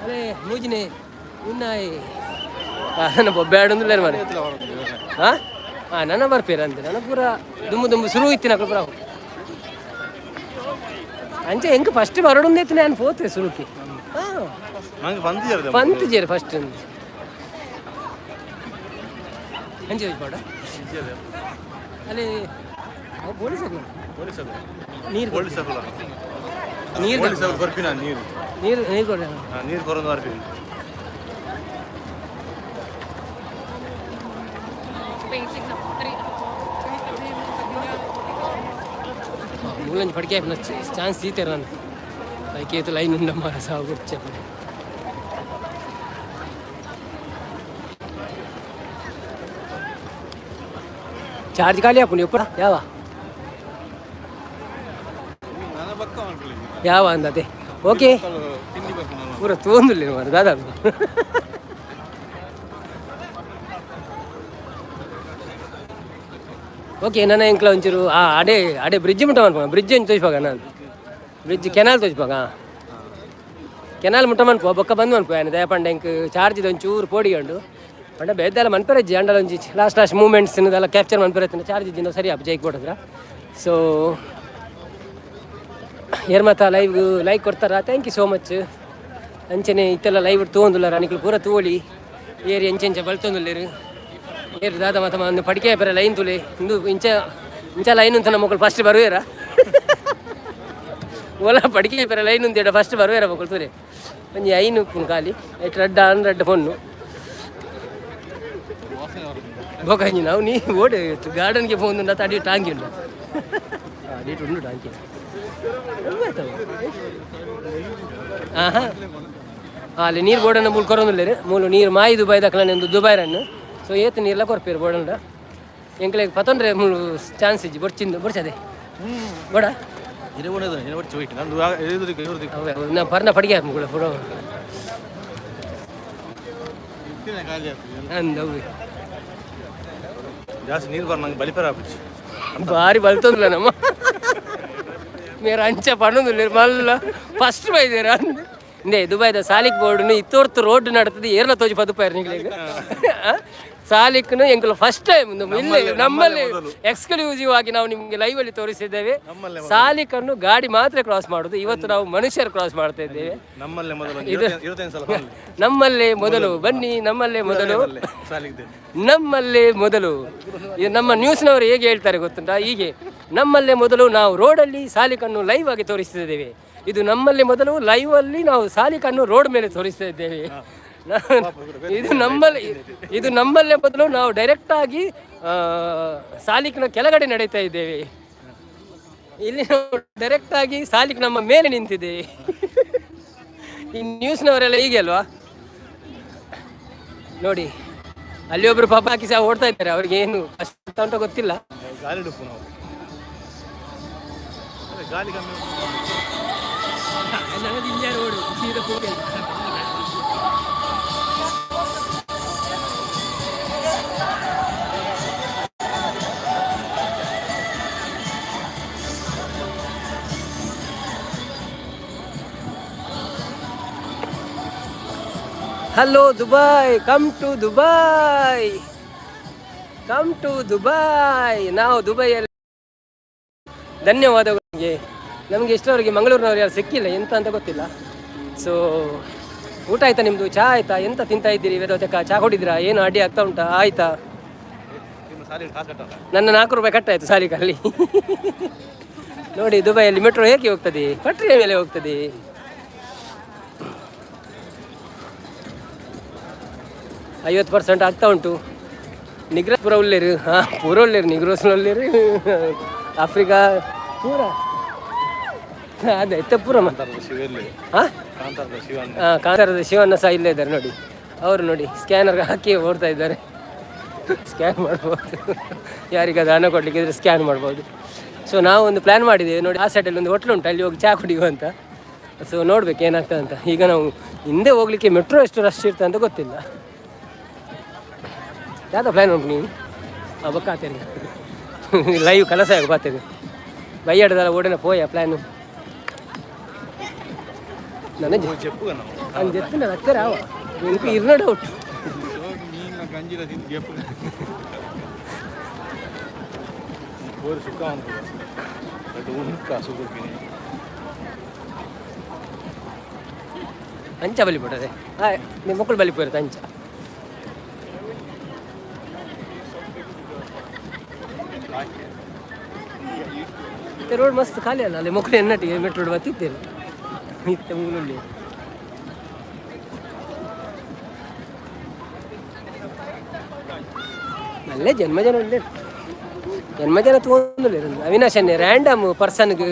ಅದೇ ಮೂಜಿನೆ ಉನ್ನಾಯಿ ಅದನ್ನ ಬೊಬ್ಬೆ ಅಂದ್ಲೇನು ಮಾರೆ. ಹಾಂ ಹಾಂ, ನನ್ನ ಬರ್ಪೇರ ಅಂತ ನನ್ನ ಪೂರ ದುಮ್ಮು ದುಮ್ಮು ಶುರು ಇತ್ತಿನ ಪೂರ. ಅಂಚೆ ಹೆಂಗೆ ಫಸ್ಟ್ ಬರೋಡೊಂದೈತಿ ನಾನು ಪೋತೆ ಸುರುಕಿ. ಹಾಂ. ನಂಗೆ ಬಂದಿದ್ದಾರೆ. ಪಂತ್ ಜೇರು ಫಸ್ಟ್ ಅಂಚೆ ಪಾಡ ಅಲ್ಲಿ ಪೊಲೀಸ್. ಪೊಲೀಸ್. ನೀರು. ಪೊಲೀಸ್ ಅಲ್ಲ. ನೀರು. ಪೊಲೀಸ್ ಅವ್ರು ಬರ್ಪಿನ ನೀರು. ನೀರು ನೀರು ಕೊಡ. ನೀರು ಕೊರೊಂದು ಬರ್ಪಿನಿ. ಮೂಲಂಜಿ ಪಡಿಕೆ ಚಾನ್ಸ್ ಸೀತೆ ನಾನು ಲೈಕ್ ಏತು ಲೈನ್ ಉಂಡಮ್ಮ ಸಾವು ಗುರ್ಚೆ. ಚಾರ್ಜ್ ಖಾಲಿ ಹಾಪುಂಡು ಎಪ್ಪಡ ಯಾವ. ನನ್ನ ಪಕ್ಕ ಮಾಡ್ಕೊಳ್ಳಿ. ಯಾವ ಅಂದತೆ? ಓಕೆ. ತಿಂಡಿ ಬೇಕು ನಾನು. ಪೂರ ತೋಂದುಲ್ಲ ಮಾರ ದಾದಾ. ಓಕೆ, ನನ್ನ ಎಂಕ್ಲ ಒಂಚೂರು ಆ ಅಡೆ ಅಡೆ ಬ್ರಿಡ್ಜ್ ಮುಟ್ಟ ಮನ್ಪ. ಬ್ರಿಡ್ಜ್ ಒಂಚು ತೋಜ್ಪಾಗ ನಾನು ಬ್ರಿಡ್ಜ್ ಕೆನಾಲ್ ತೋಜ್ಪಾಗ. ಕೆನಾಲ್ ಮುಟ್ಟ ಮನ್ಪು ಬೊಕ್ಕ ಬಂದು ಮನ್ಪು ಏನು ದಯಪಂಡ ಎಂಕ್ ಚಾರ್ಜ್ ಒಂಚೂರು ಪೋಡಿಗಂಡು ಪಂಡ ಬೇದೆಲ್ಲ ಮನ್ಪೆರಜ್ಜಿ ಅಂಡಲ ಒಂಜಿ ಲಾಸ್ಟ್ ಲಾಸ್ಟ್ ಮೂಮೆಂಟ್ಸ್ ಇದೆಲ್ಲ ಕ್ಯಾಪ್ಚರ್ ಮನ್ಪೆರತ್ತಿನ ಚಾರ್ಜ್ ಇದ್ದಿನ ಸರಿ ಅಪ್ ಜೈಕ್ ಕೊಟ್ಟಿದ್ರ. ಸೊ ಏರ್ ಮತ್ತ ಲೈವ್ ಲೈಕ್ ಕೊಡ್ತಾರ, thank you so much. ಅಂಚನೆ ಇತ್ತೆಲ್ಲ ಲೈವ್ ತೂವೊಂದುಲ್ಲಾರ ನಿಕ್ಲು ಪೂರ ತೂವೊಲಿ. ಏರ್ ಎಂಚೆಂಚ ಬಲ್ತೊಂದುಲ್ಲೆರ್ ಏರ್ ದಾದ ಮತ ಒಂದು ಪಡಿಕೆ ಪರ ಲೈನ್ ತುಲೆ ಇಂದು ಇಂಚ ಇಂಚ ಲೈನ್ ಅಂತ ನಮ್ಮ ಮಕ್ಕಳು ಫಸ್ಟ್ ಬರುವೇರ. ಓಲ ಪಡಿಕೆ ಪರ ಲೈನ್ ಉಂತೇಡ ಫಸ್ಟ್ ಬರುವೇರ ಮಕ್ಕಳು ತುಲೆ. ಒಂಜಿ ಐನು ಉಪ್ಪುನು ಖಾಲಿ ಐಟ್ ರಡ್ಡ ಅನ್ ರಡ್ಡ ಪೊಣ್ಣು. ಬೊಕಂಜಿ ನಾವು ನೀ ಓಡೆ ಗಾರ್ಡನ್ಗೆ ಫೋನ್ ಉಂಡ ಅಡಿ ಟಾಂಕಿ ಉಂಡ ಅಡಿ ಉಂಡು ಟಾಂಕಿ. ಆಹಾ, ಅಲ್ಲಿ ನೀರು ಬೋರ್ಡನ್ನ ಮೂಲು ಕೊರೊಂದುಲ್ಲೆರ್ ಮೂಲು ನೀರು ಮಾಯಿ ದುಬೈ ದಕ್ಲನೆ ಒಂದು ದುಬೈ ರನ್. ಸೊ ಏತ್ ನೀರ್ಲ ಕೊರ್ಪೇರು ಬೋರ್ಡಂಡ ಎಂಕ್ಲೆಗ್ ಪತೊಂಡ್ರೆ ಮೂಲು ಚಾನ್ಸ್ ಇಜ್ಜಿ ಬೊರ್ಚಿಂದು ಬೊರ್ಚದೆ ಬೋಡ. ಇರು. ನಾ ಪರ್ನ ಪಡಿಗೆ ಹಾಕು ಪುಡ. ಇತ್ತಿನ ಖಾಲಿ ಆಗ್ತದೆ. ಅಂದ ಅವು. ಜಾಸ್ತಿ ನೀರು ಬರ್ ನಂಗೆ ಬಲಿಪೆರ ಆಪುಜಿ. ಭಾರಿ ಬಲ್ತೊಂದುಲ್ಲ ನಮ್ಮ ಮೇರೆ ಅಂಚ ಪಣ್ಣೊಂದುಲ್ಲೆರ್ ಮಲ್ಲ ಫಸ್ಟ್ ಬೈದೇರ ಇಂದೇ ದುಬೈದ ಸಾಲಿಕ್ ಬೋರ್ಡ್ನು ಇತ್ತೋರ್ತು ರೋಡ್ ನಡತದೆ ಏರ್ಲ ತೋಜಿ ಪದುಪಾಯರ್ ನಿಕ್ಲೆಗ್ ಸಾಲಿಕ್ನು ಎಂಕುಲು ಫಸ್ಟ್ ಟೈಮ್ ಇಲ್ಲಿ ನಮ್ಮಲ್ಲಿ ಎಕ್ಸ್ಕ್ಲೂಸಿವ್ ಆಗಿ ನಾವು ನಿಮಗೆ ಲೈವ್ ಅಲ್ಲಿ ತೋರಿಸಿದ್ದೇವೆ. ಸಾಲಿಕನ್ನು ಗಾಡಿ ಮಾತ್ರ ಕ್ರಾಸ್ ಮಾಡುದು, ಇವತ್ತು ನಾವು ಮನುಷ್ಯರು ಕ್ರಾಸ್ ಮಾಡ್ತಾ ಇದ್ದೇವೆ. ನಮ್ಮಲ್ಲೇ ಮೊದಲು 25 ಸಲ. ನಮ್ಮಲ್ಲೇ ಮೊದಲು ಬನ್ನಿ, ನಮ್ಮಲ್ಲೇ ಮೊದಲು. ಸಾಲಿಗೆ. ನಮ್ಮಲ್ಲೇ ಮೊದಲು. ಇದು ನಮ್ಮ ನ್ಯೂಸ್ನವರು ಹೇಗೆ ಹೇಳ್ತಾರೆ ಗೊತ್ತುಂಟಾ? ಹೀಗೆ, ನಮ್ಮಲ್ಲೇ ಮೊದಲು ನಾವು ರೋಡಲ್ಲಿ ಸಾಲಿಕನ್ನು ಲೈವ್ ಆಗಿ ತೋರಿಸ್ತಿದ್ದೇವೆ. ಇದು ನಮ್ಮಲ್ಲಿ ಮೊದಲು ಲೈವ್ ಅಲ್ಲಿ ನಾವು ಸಾಲಿಕನ್ನು ರೋಡ್ ಮೇಲೆ ತೋರಿಸ್ತಾ ಇದ್ದೇವೆ. ಇದು ನಮ್ಮಲ್ಲಿ, ಇದು ನಮ್ಮಲ್ಲೇ ಮೊದಲು ನಾವು ಡೈರೆಕ್ಟ್ ಆಗಿ ಸಾಲಿಕ್ನ ಕೆಳಗಡೆ ನಡೀತಾ ಇದ್ದೇವೆ. ಇಲ್ಲಿ ನಾವು ಡೈರೆಕ್ಟ್ ಆಗಿ ಸಾಲಿಕ್ ನಮ್ಮ ಮೇಲೆ ನಿಂತಿದೆ. ಈ ನ್ಯೂಸ್ನವರೆಲ್ಲ ಹೀಗೆ ಅಲ್ವಾ? ನೋಡಿ, ಅಲ್ಲಿ ಒಬ್ರು ಪಾಪ ಹಾಕಿ ಸಹ ಓಡ್ತಾ ಇದ್ದಾರೆ. ಅವ್ರಿಗೆ ಏನು ಕಷ್ಟ ಅಂತ ಗೊತ್ತಿಲ್ಲ. ಗಾಳಿ ಡುಪ್ಪು ನಾವು ಅದೇ ಗಾಳಿ ಕಮ್ಮಿ. ರೋಡ್ ಸೀದಾ. Hello Dubai, come to Dubai, come to Dubai. ನಾವು ದುಬೈಯಲ್ಲಿ. ಧನ್ಯವಾದಗಳು. ನಮಗೆ ಇಷ್ಟರವರೆಗೆ ಮಂಗಳೂರಿನವ್ರು ಯಾರು ಸಿಕ್ಕಿಲ್ಲ, ಎಂತ ಅಂತ ಗೊತ್ತಿಲ್ಲ. ಸೊ ಊಟ ಆಯ್ತಾ ನಿಮ್ಮದು? ಚಹಾ ಆಯ್ತಾ? ಎಂತ ತಿಂತಾ ಇದ್ದೀರಿ? ವೇದವತಕ್ಕ, ಚಹಾ ಕುಡಿದ್ರಾ? ಏನು ಅಡ್ಡಿ ಆಗ್ತಾ ಉಂಟಾ? ಆಯ್ತಾ? ನಿಮ್ಮ ಸಾಲಿಗೆ ಕಾಸು ಕಟ್ಟಲ್ಲ. ನನ್ನ 4 ರೂಪಾಯಿ ಕಟ್ಟಾಯ್ತು ಸಾಲಿಗಲ್ಲಿ. ನೋಡಿ, ದುಬೈಯಲ್ಲಿ ಮೆಟ್ರೋ ಹೇಗೆ ಹೋಗ್ತದೆ? ಪಟ್ರಿಯ ಮೇಲೆ ಹೋಗ್ತದೆ. 50% ಆಗ್ತಾ ಉಂಟು. ನಿಗ್ರಸ್ ಪೂರ ಉಳ್ಳೇರು. ಹಾಂ, ಪೂರ ಉಳ್ಳೇರು. ನಿಗ್ರೋಸ್ ಉಳ್ಳೇರು, ಆಫ್ರಿಕಾ ಪೂರ. ಅದೇ ಇತ್ತ ಪೂರ ಮತ್ತೆ. ಕಾಂತಾರದ ಶಿವ ಎಲ್ಲಿ? ಹಾಂ. ಕಾಂತಾರದ ಶಿವನ್. ಹಾಂ, ಕಾಂತಾರದ ಶಿವಣ್ಣ ಸಹ ಇಲ್ಲೇ ಇದ್ದಾರೆ ನೋಡಿ. ಅವರು ನೋಡಿ, ಸ್ಕ್ಯಾನರ್ ಹಾಕಿ ಓಡ್ತಾ ಇದ್ದಾರೆ. ಸ್ಕ್ಯಾನ್ ಮಾಡ್ಬೋದು. ಯಾರಿಗಾದ್ರೂ ಹಣ ಕೊಡಲಿಕ್ಕೆ ಇದ್ರೆ ಸ್ಕ್ಯಾನ್ ಮಾಡ್ಬೋದು. ಸೊ ನಾವು ಒಂದು ಪ್ಲ್ಯಾನ್ ಮಾಡಿದ್ದೇವೆ ನೋಡಿ. ಆ ಸೈಡಲ್ಲಿ ಒಂದು ಹೋಟ್ಲು ಉಂಟು, ಅಲ್ಲಿ ಹೋಗಿ ಚಹಾ ಕುಡಿಯುವ ಅಂತ. ಸೊ ನೋಡ್ಬೇಕು ಏನಾಗ್ತದೆ ಅಂತ. ಈಗ ನಾವು ಹಿಂದೆ ಹೋಗ್ಲಿಕ್ಕೆ ಮೆಟ್ರೋ ಎಷ್ಟು ರಶ್ ಇರ್ತದೆ ಅಂತ ಗೊತ್ತಿಲ್ಲ. ಯಾವ್ದು ಪ್ಲ್ಯಾನ್ ಉಂಟು ನೀವು? ಆ ಬೊಕ್ಕಾತೇನೆ ಲೈವ್ ಕಲಸ ಆಗ ಬಾತೇನೆ ಬೈಯಾಡದಲ್ಲ ಓಡಿನ ಪೋಯ ಪ್ಲ್ಯಾನು ನನಗೆ. ಚೆಪ್ಪು ನಾವು. ಅವ್ನು ಜೆತ್ತಿನ ಹತ್ತಿರ ಅವ ಇಂಕ ಇರ್ನ ಡೌಟ್. ಮೀನ ಗಂಜಿಲ ತಿಂದು ಗೆಪ್ಪು ಕೋರಿ ಸುಕ್ಕ ಅಂತ ಬಟ್ ಉಂಕ ಸುಕ್ಕಿ. ಅಂಚ ಬಲಿ ಬಿಡದೆ ನಿಮ್ಮ ಮಕ್ಕಳು ಬಲಿ ಪೋಯಿರುತ್ತೆ ಅಂಚ. ಮತ್ತೆ ರೋಡ್ ಮಸ್ತ್ ಖಾಲಿ ಅಲ್ಲ? ಅಲ್ಲಿ ಮಕ್ಕಳು ಎನ್ನಟ್ಟಿಗೆ ಮೆಟ್ರೋ ರೋಡ್ ಬತ್ತಿದ್ದೇನೆ ಇತ್ತ ಮೂಲಲ್ಲಿ. ಅಲ್ಲೇ ಜನ್ಮ ಜನ ಉಳ್ಳೆ, ಜನ್ಮ ಜನ ತಗೊಂಡಿಲ್ಲ. ಅವಿನಾಶ್ ರ್ಯಾಂಡಮ್ ಪರ್ಸನ್ಗೆ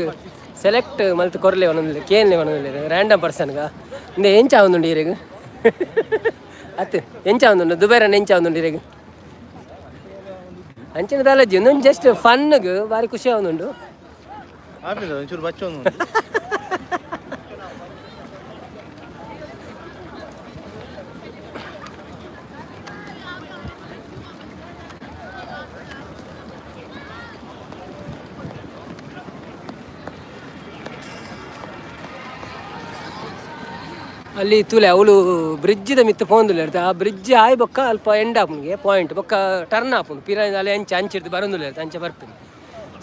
ಸೆಲೆಕ್ಟ್ ಮಲ್ತ್ ಕೊರ್ಲೆ ಒಂದೊಂದು ಕೇನ್ಲೆ ಒಂದೊಂದು ರ್ಯಾಂಡಮ್ ಪರ್ಸನ್ಗ. ಇಂದ ಎಂಚ ಆವೊಂದುಂಡು ಈರೆಗ್ ಅತ್? ಎಂಚ ಆವೊಂದುಂಡು ದುಬೈರನ್? ಎಂಚ ಆವೊಂದುಂಡು ಈರೆಗ್? ಅಂಚಿನ ದಾಲಜ್ಜಿ ಒಂದೊಂದು ಜಸ್ಟ್ ಫನ್ಗೆ ಭಾರಿ ಖುಷಿ ಆವೊಂದುಂಡು. ಆಪಿಲ್ಲ, ಒಂಚೂರು ಬಚ್ಚ ಒಂದು. ಅಲ್ಲಿ ತೂಲೆ, ಅವಳು ಬ್ರಿಡ್ಜ್ದ ಮಿತ್ತು ಪೋಂದುಲ್ಲ. ಆ ಬ್ರಿಡ್ಜ್ ಆಯ್ ಬೊಕ್ಕ ಅಲ್ಪ ಎಂಡ್ ಆಪುಂಡು ಪಾಯಿಂಟ್. ಬೊಕ್ಕ ಟರ್ನ್ ಆಪುಂಡು ಪಿರ. ಅಲ್ಲಿ ಅಂಚ ಅಂಚಿರ್ದು ಬರೋಂದುಲ್ಲ, ಅಂಚ ಬರ್ಪಿನಿ.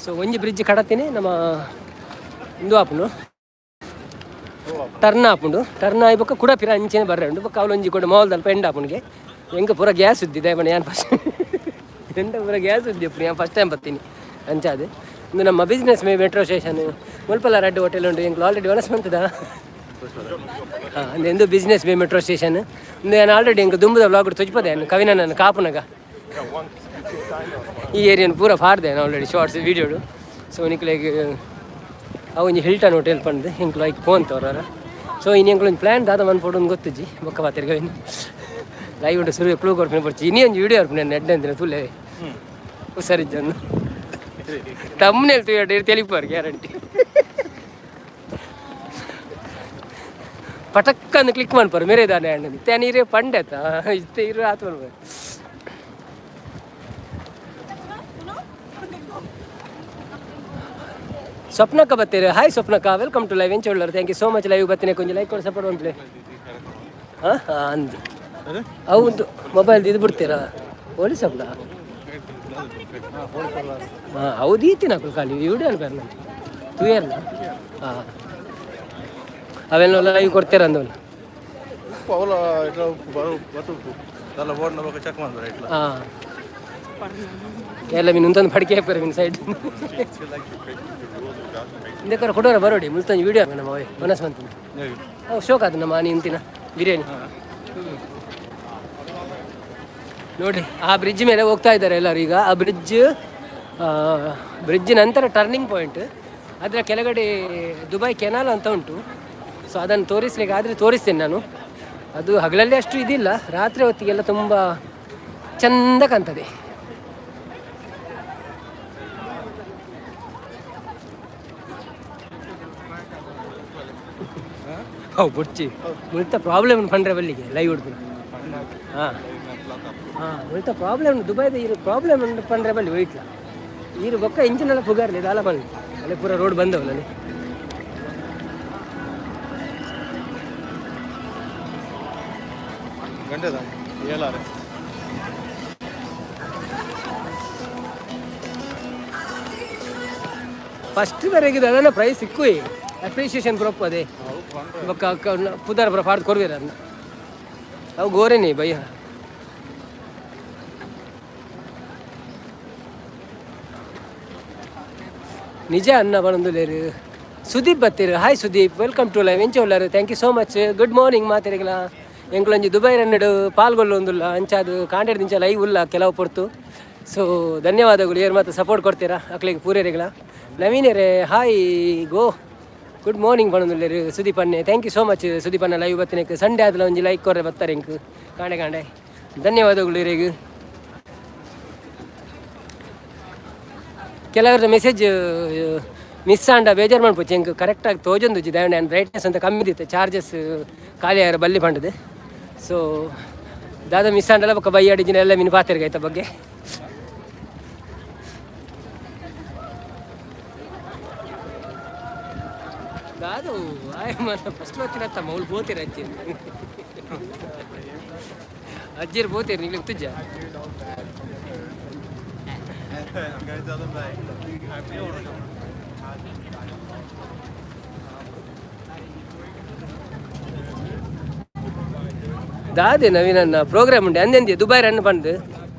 ಸೊ ಒಂಜಿ ಬ್ರಿಡ್ಜ್ ಕಡತೀನಿ ನಮ್ಮ ಇಂದು ಆಪುಂಡು, ಟರ್ನ್ ಆಪುಂಡು. ಟರ್ನ್ ಆಯ್ ಬೊಕ್ಕ ಕುಡ ಪಿರ ಅಂಚೆನೆ ಬರ್ರೆ ಉಂಡು. ಬೊಕ್ಕ ಅವಳು ಒಂಜಿ ಕೂಡ ಮಾಲ್ದ ಅಲ್ಪ ಎಂಡ್ ಆಪುಂಡಿಗೆ. ಎಂಕ ಪೂರ ಗ್ಯಾಸ್ ಉದ್ದಿದೆ ಮನೆ. ಯಾನ್ ಫಸ್ಟ್ ಎಂಡ ಪೂರ ಗ್ಯಾಸ್ ಉದ್ದಿ ಯಾನ್ ಫಸ್ಟ್ ಟೈಮ್ ಬರ್ತೀನಿ ಅಂಚಾದ. ಇಂದು ನಮ್ಮ ಬಿಸ್ನೆಸ್ ಮೇ ಮೆಟ್ರೋ ಸ್ಟೇಷನ್ ಮುಲ್ಪಲ ರಡ್ಡು ಹೋಟೆಲ್ ಉಂಟು. ಎಂಕ್ಲು ಆಲ್ರೆಡಿ ವನಸ್ ಮಂತದ. ಹಾಂ, ಎಂದು ಬಿಸ್ನೆಸ್ ಬೇ ಮೆಟ್ರೋ ಸ್ಟೇಷನ್. ನಾನು ಆಲ್ರೆಡಿ ಎಂಕ್ ದುಂಬುದ ವ್ಲಾಗ್ ತೊಜ್ಪದೆ ಕವಿನ ನಾನು ಕಾಪುನಗ ಈ ಏರಿಯಾನ ಪೂರ ಪಾಡ್ದೆ ಆಲ್ರೆಡಿ ಶಾರ್ಟ್ಸ್ ವೀಡಿಯೋಡು. ಸೊ ನಿಕ್ಲೆಗ್ ಅವು ಒಂಜಿ ಹಿಲ್ಟನ್ ಹೋಟೆಲ್ ಪಂಡ್ದು. ಎಂಕ್ಲು ಐಕ್ ಫೋನ್ ತೋರ. ಸೊ ಇನ್ನು ಎಂಕ್ಲು ಒಂಜಿ ಪ್ಲ್ಯಾನ್ ದಾದ ಮನ್ಪೊಡು ಗೊತ್ತುಜ್ಜಿ. ಬೊಕ್ಕ ಪಾತೆರ್ಗ. ಲೈವ್ ಉಂಟು ಸುರು ಕ್ಲೂ ಕೊಡ್ಪಿನ ಬೊಡ್ಚಿ. ಇನ್ನಿ ಒಂಜಿ ವೀಡಿಯೋ ಬರ್ಪಿನ ಎಡ್ಡೆ ಅಂತಿನ ತುಲೆ ಹುಷಾರಿಜ್ಜನ್ನು ತಮ್ಮನೇಲಿ ತೂಯಡ್ ತೆಲಿಪಾರು ಗ್ಯಾರಂಟಿ. ಪಟಕ್ ಅಂದ್ ಕ್ಲಿಕ್ ಮನ್ಪರು ಮೇರೆ ದಾನೆ ಅಣ್ಣ ಇತ್ತೆ ನೀರೇ ಪಂಡೆ ಆತ ಇತ್ತೆ ಇರು ಆತ ಮನ್ಪರು. ಸ್ವಪ್ನಕ್ಕ ಬತ್ತೀರಿ. ಹಾಯ್ ಸ್ವಪ್ನಕ್ಕ, welcome to live. ಎಂಚ ಉಳ್ಳರು? Thank you so much. Live ಬತ್ತೀನಿ ಕೊಂಚ ಲೈಕ್ ಕೊಡು, ಸಪೋರ್ಟ್ ಉಂಟ್ಲೆ. ಹಾಂ ಹಾಂ ಅಂದು ಅವು ಒಂದು ಮೊಬೈಲ್ ಇದು ಬಿಡ್ತೀರಾ ಪೊಲೀಸ್ ಅಪ್ಲ. ಹಾಂ, ಹೌದು, ಈತಿನ ಖಾಲಿ ವಿಡಿಯೋ ಅನ್ಪಾರ ನಂಗೆ ತೂಯರ್ನ. ಹಾಂ, ಅವೆಲ್ಲ ಲೈವ್ ಕೊಡ್ತೀರ ಅಂದವಲ್ಲ. ಉಪ್ಪು ಅವಲ ಇಟ್ಲ ಉಪ್ಪು ಬರೋ ಬತ್ತು ಉಪ್ಪು ದಾಲ ಬೋರ್ಡ್ನ ಬೊಕ್ಕ ಚೆಕ್ ಮಾಡ್ತಾರೆ ಇಟ್ಲ. ಹಾಂ, ಎಲ್ಲ ಮೀನು ಒಂದೊಂದು ಪಡಿಕೆ ಹಾಕ್ತಾರೆ ಮೀನು ಸೈಡ್ ಇಂದಕ್ಕಾರ ಕೊಡೋರ ಬರೋಡಿ. ಮುಲ್ತೊಂಜಿ ವೀಡಿಯೋ ನಮ್ಮ ಅವೇ ಮನಸ್ಸು ಮಂತಿನ. ಅವು ಶೋಕ್ ಅದು ನಮ್ಮ ಆನಿ ಇಂತಿನ ಬಿರಿಯಾನಿ. ನೋಡಿ, ಆ ಬ್ರಿಡ್ಜ್ ಮೇಲೆ ಹೋಗ್ತಾ ಇದ್ದಾರೆ ಎಲ್ಲರೂ ಈಗ. ಆ ಬ್ರಿಡ್ಜ್ ಬ್ರಿಡ್ಜ್ ನಂತರ ಟರ್ನಿಂಗ್ ಪಾಯಿಂಟ್. ಅದರ ಕೆಳಗಡೆ ದುಬೈ ಕೆನಾಲ್ ಅಂತ ಉಂಟು. ಸೊ ಅದನ್ನು ತೋರಿಸ್ಲಿಕ್ಕೆ ಆದರೆ ತೋರಿಸ್ತೇನೆ ನಾನು. ಅದು ಹಗಲಲ್ಲಿ ಅಷ್ಟು ಇದಿಲ್ಲ, ರಾತ್ರಿ ಹೊತ್ತಿಗೆಲ್ಲ ತುಂಬ ಚಂದ ಕಾಣ್ತದೆ. ಹೌದು, ಬುಡ್ಚಿ ಮುಲ್ತ ಪ್ರಾಬ್ಲಮ್ ಪಂಡ್ರೆ ಬಲ್ಲಿಗೆ ಲೈವ್ ಉಡ್ಪಿನ. ಹಾಂ ಹಾಂ, ಮುಲ್ತ ಪ್ರಾಬ್ಲಮ್ ದುಬೈದ ಇರು ಪ್ರಾಬ್ಲಮ್ ಪಂಡ್ರೆ ಬಲ್ಲಿ ವೈಟ್ಲ ಈರು ಬೊಕ್ಕ ಇಂಜಿನ್ ಎಲ್ಲ ಪುಗಾರ್ಲಿ ದಾಲ ಬಲ್ಲಿ. ಅಲ್ಲಿ ಪೂರ ರೋಡ್ ಬಂದವಲ್ಲ ಅಲ್ಲಿ. ಗಂಟೆ ಏಳಾರೆ. ಫಸ್ಟ್ ವರೆಗೆ ಅದನ್ನ ಪ್ರೈಸ್ ಸಿಕ್ಕು, ಅಪ್ರಿಸಿಯೇಷನ್ ಪ್ರೊಪ್ ಅದೇ. ಬೊಕ್ಕ ಪುದರ್ ಪುರ ಪಾಡ್ದು ಕೊರ್ವೇರ ಅನ್ನ. ಅವು ಗೋರೆನೆ ಬಯ್ಯ. ನಿಜ ಅನ್ನ ಪನೊಂದುಲ್ಲೆರ್. ಸುದೀಪ್ ಬತ್ತೆರ್. Hi Sudeep, welcome to live. ಎಂಚ ಉಲ್ಲರ್? Thank you so much. Good morning ಮಾತೆರೆಗ್ಲ. ಎಂಕುಲೊಂಜಿ ದುಬೈ ರನ್ನಡು ಪಾಲ್ಗೊಳ್ಳೊಂದುಲ್ಲ, ಅಂಚಾದ್ ಕಾಂಡೆಡ್ ದಿಂಚ ಲೈವ್ ಉಲ್ಲ ಕೆಲವು ಪೊರ್ತು. ಸೊ ಧನ್ಯವಾದಗಳು, ಏರ್ ಮಾತ ಸಪೋರ್ಟ್ ಕೊಡ್ತೀರಾ ಅಕ್ಲೆಗ್ ಪೂರೆರೆಗ್ಲ. ನವೀನರೇ ಹಾಯ್, ಗೋ ಗುಡ್ ಮಾರ್ನಿಂಗ್ ಪನೊಂದುಲ್ಲೆರ್ ಸುದೀಪ್ ಅಣ್ಣೆ. Thank you so much Sudeep ಅಣ್ಣ ಲೈವ್ ಬತ್ತಿನಕ್. ಸಂಡೇ ಆದಲ ಒಂಜಿ ಲೈಕ್ ಕೊರ್ರೆ ಬತ್ತಾರೆ ಎಂಕ್ ಕಾಂಡೆ ಕಾಂಡೆ. ಧನ್ಯವಾದಗಳು ಇರೆಗ್. ಕೆಲವರ ಮೆಸೇಜ್ ಮಿಸ್ ಆಂಡ ಬೇಜಾರು ಮನ್ಪೊಚ್ಚಿ, ಎಂಕ್ ಕರೆಕ್ಟಾಗಿ ತೋಜೊಂದುಜ್ಜಿ. ದಾಯೆ ಆಂಡ ಬ್ರೈಟ್ನೆಸ್ ಅಂತ ಕಮ್ಮಿ ದಿತ್ತೆ, ಚಾರ್ಜಸ್ ಖಾಲಿ ಆಯರ ಬಲ್ಲಿ ಪಂಡದು. ಸೊ ದಾದ ಮಿಸ್ ಆಂಡಲ ಬೊಕ್ಕ ಬಯ್ಯಾಡಿಜಿನ ಎಲ್ಲ ಮಿನ್ ಪಾತೆರ್ಗ ಐತ ಬಗ್ಗೆ. ದಾದು ಆಯ್ ಮನ ಫಸ್ಟ್ ಬತ್ತಿನತ್ತ ಮೌಲ್ ಪೋತಿರ ಅಜ್ಜಿ ಅಜ್ಜಿರ್ ಪೋತಿರ್ ನಿಗ್ಲಿಗೆ ತುಜ್ಜ. ದಾದೆ ನವೀನನ್ನ ಪ್ರೋಗ್ರಾಮ್ ಉಂಡು ಅಂದೆಂದಿ ದುಬೈ ರನ್ ಪಂದ್,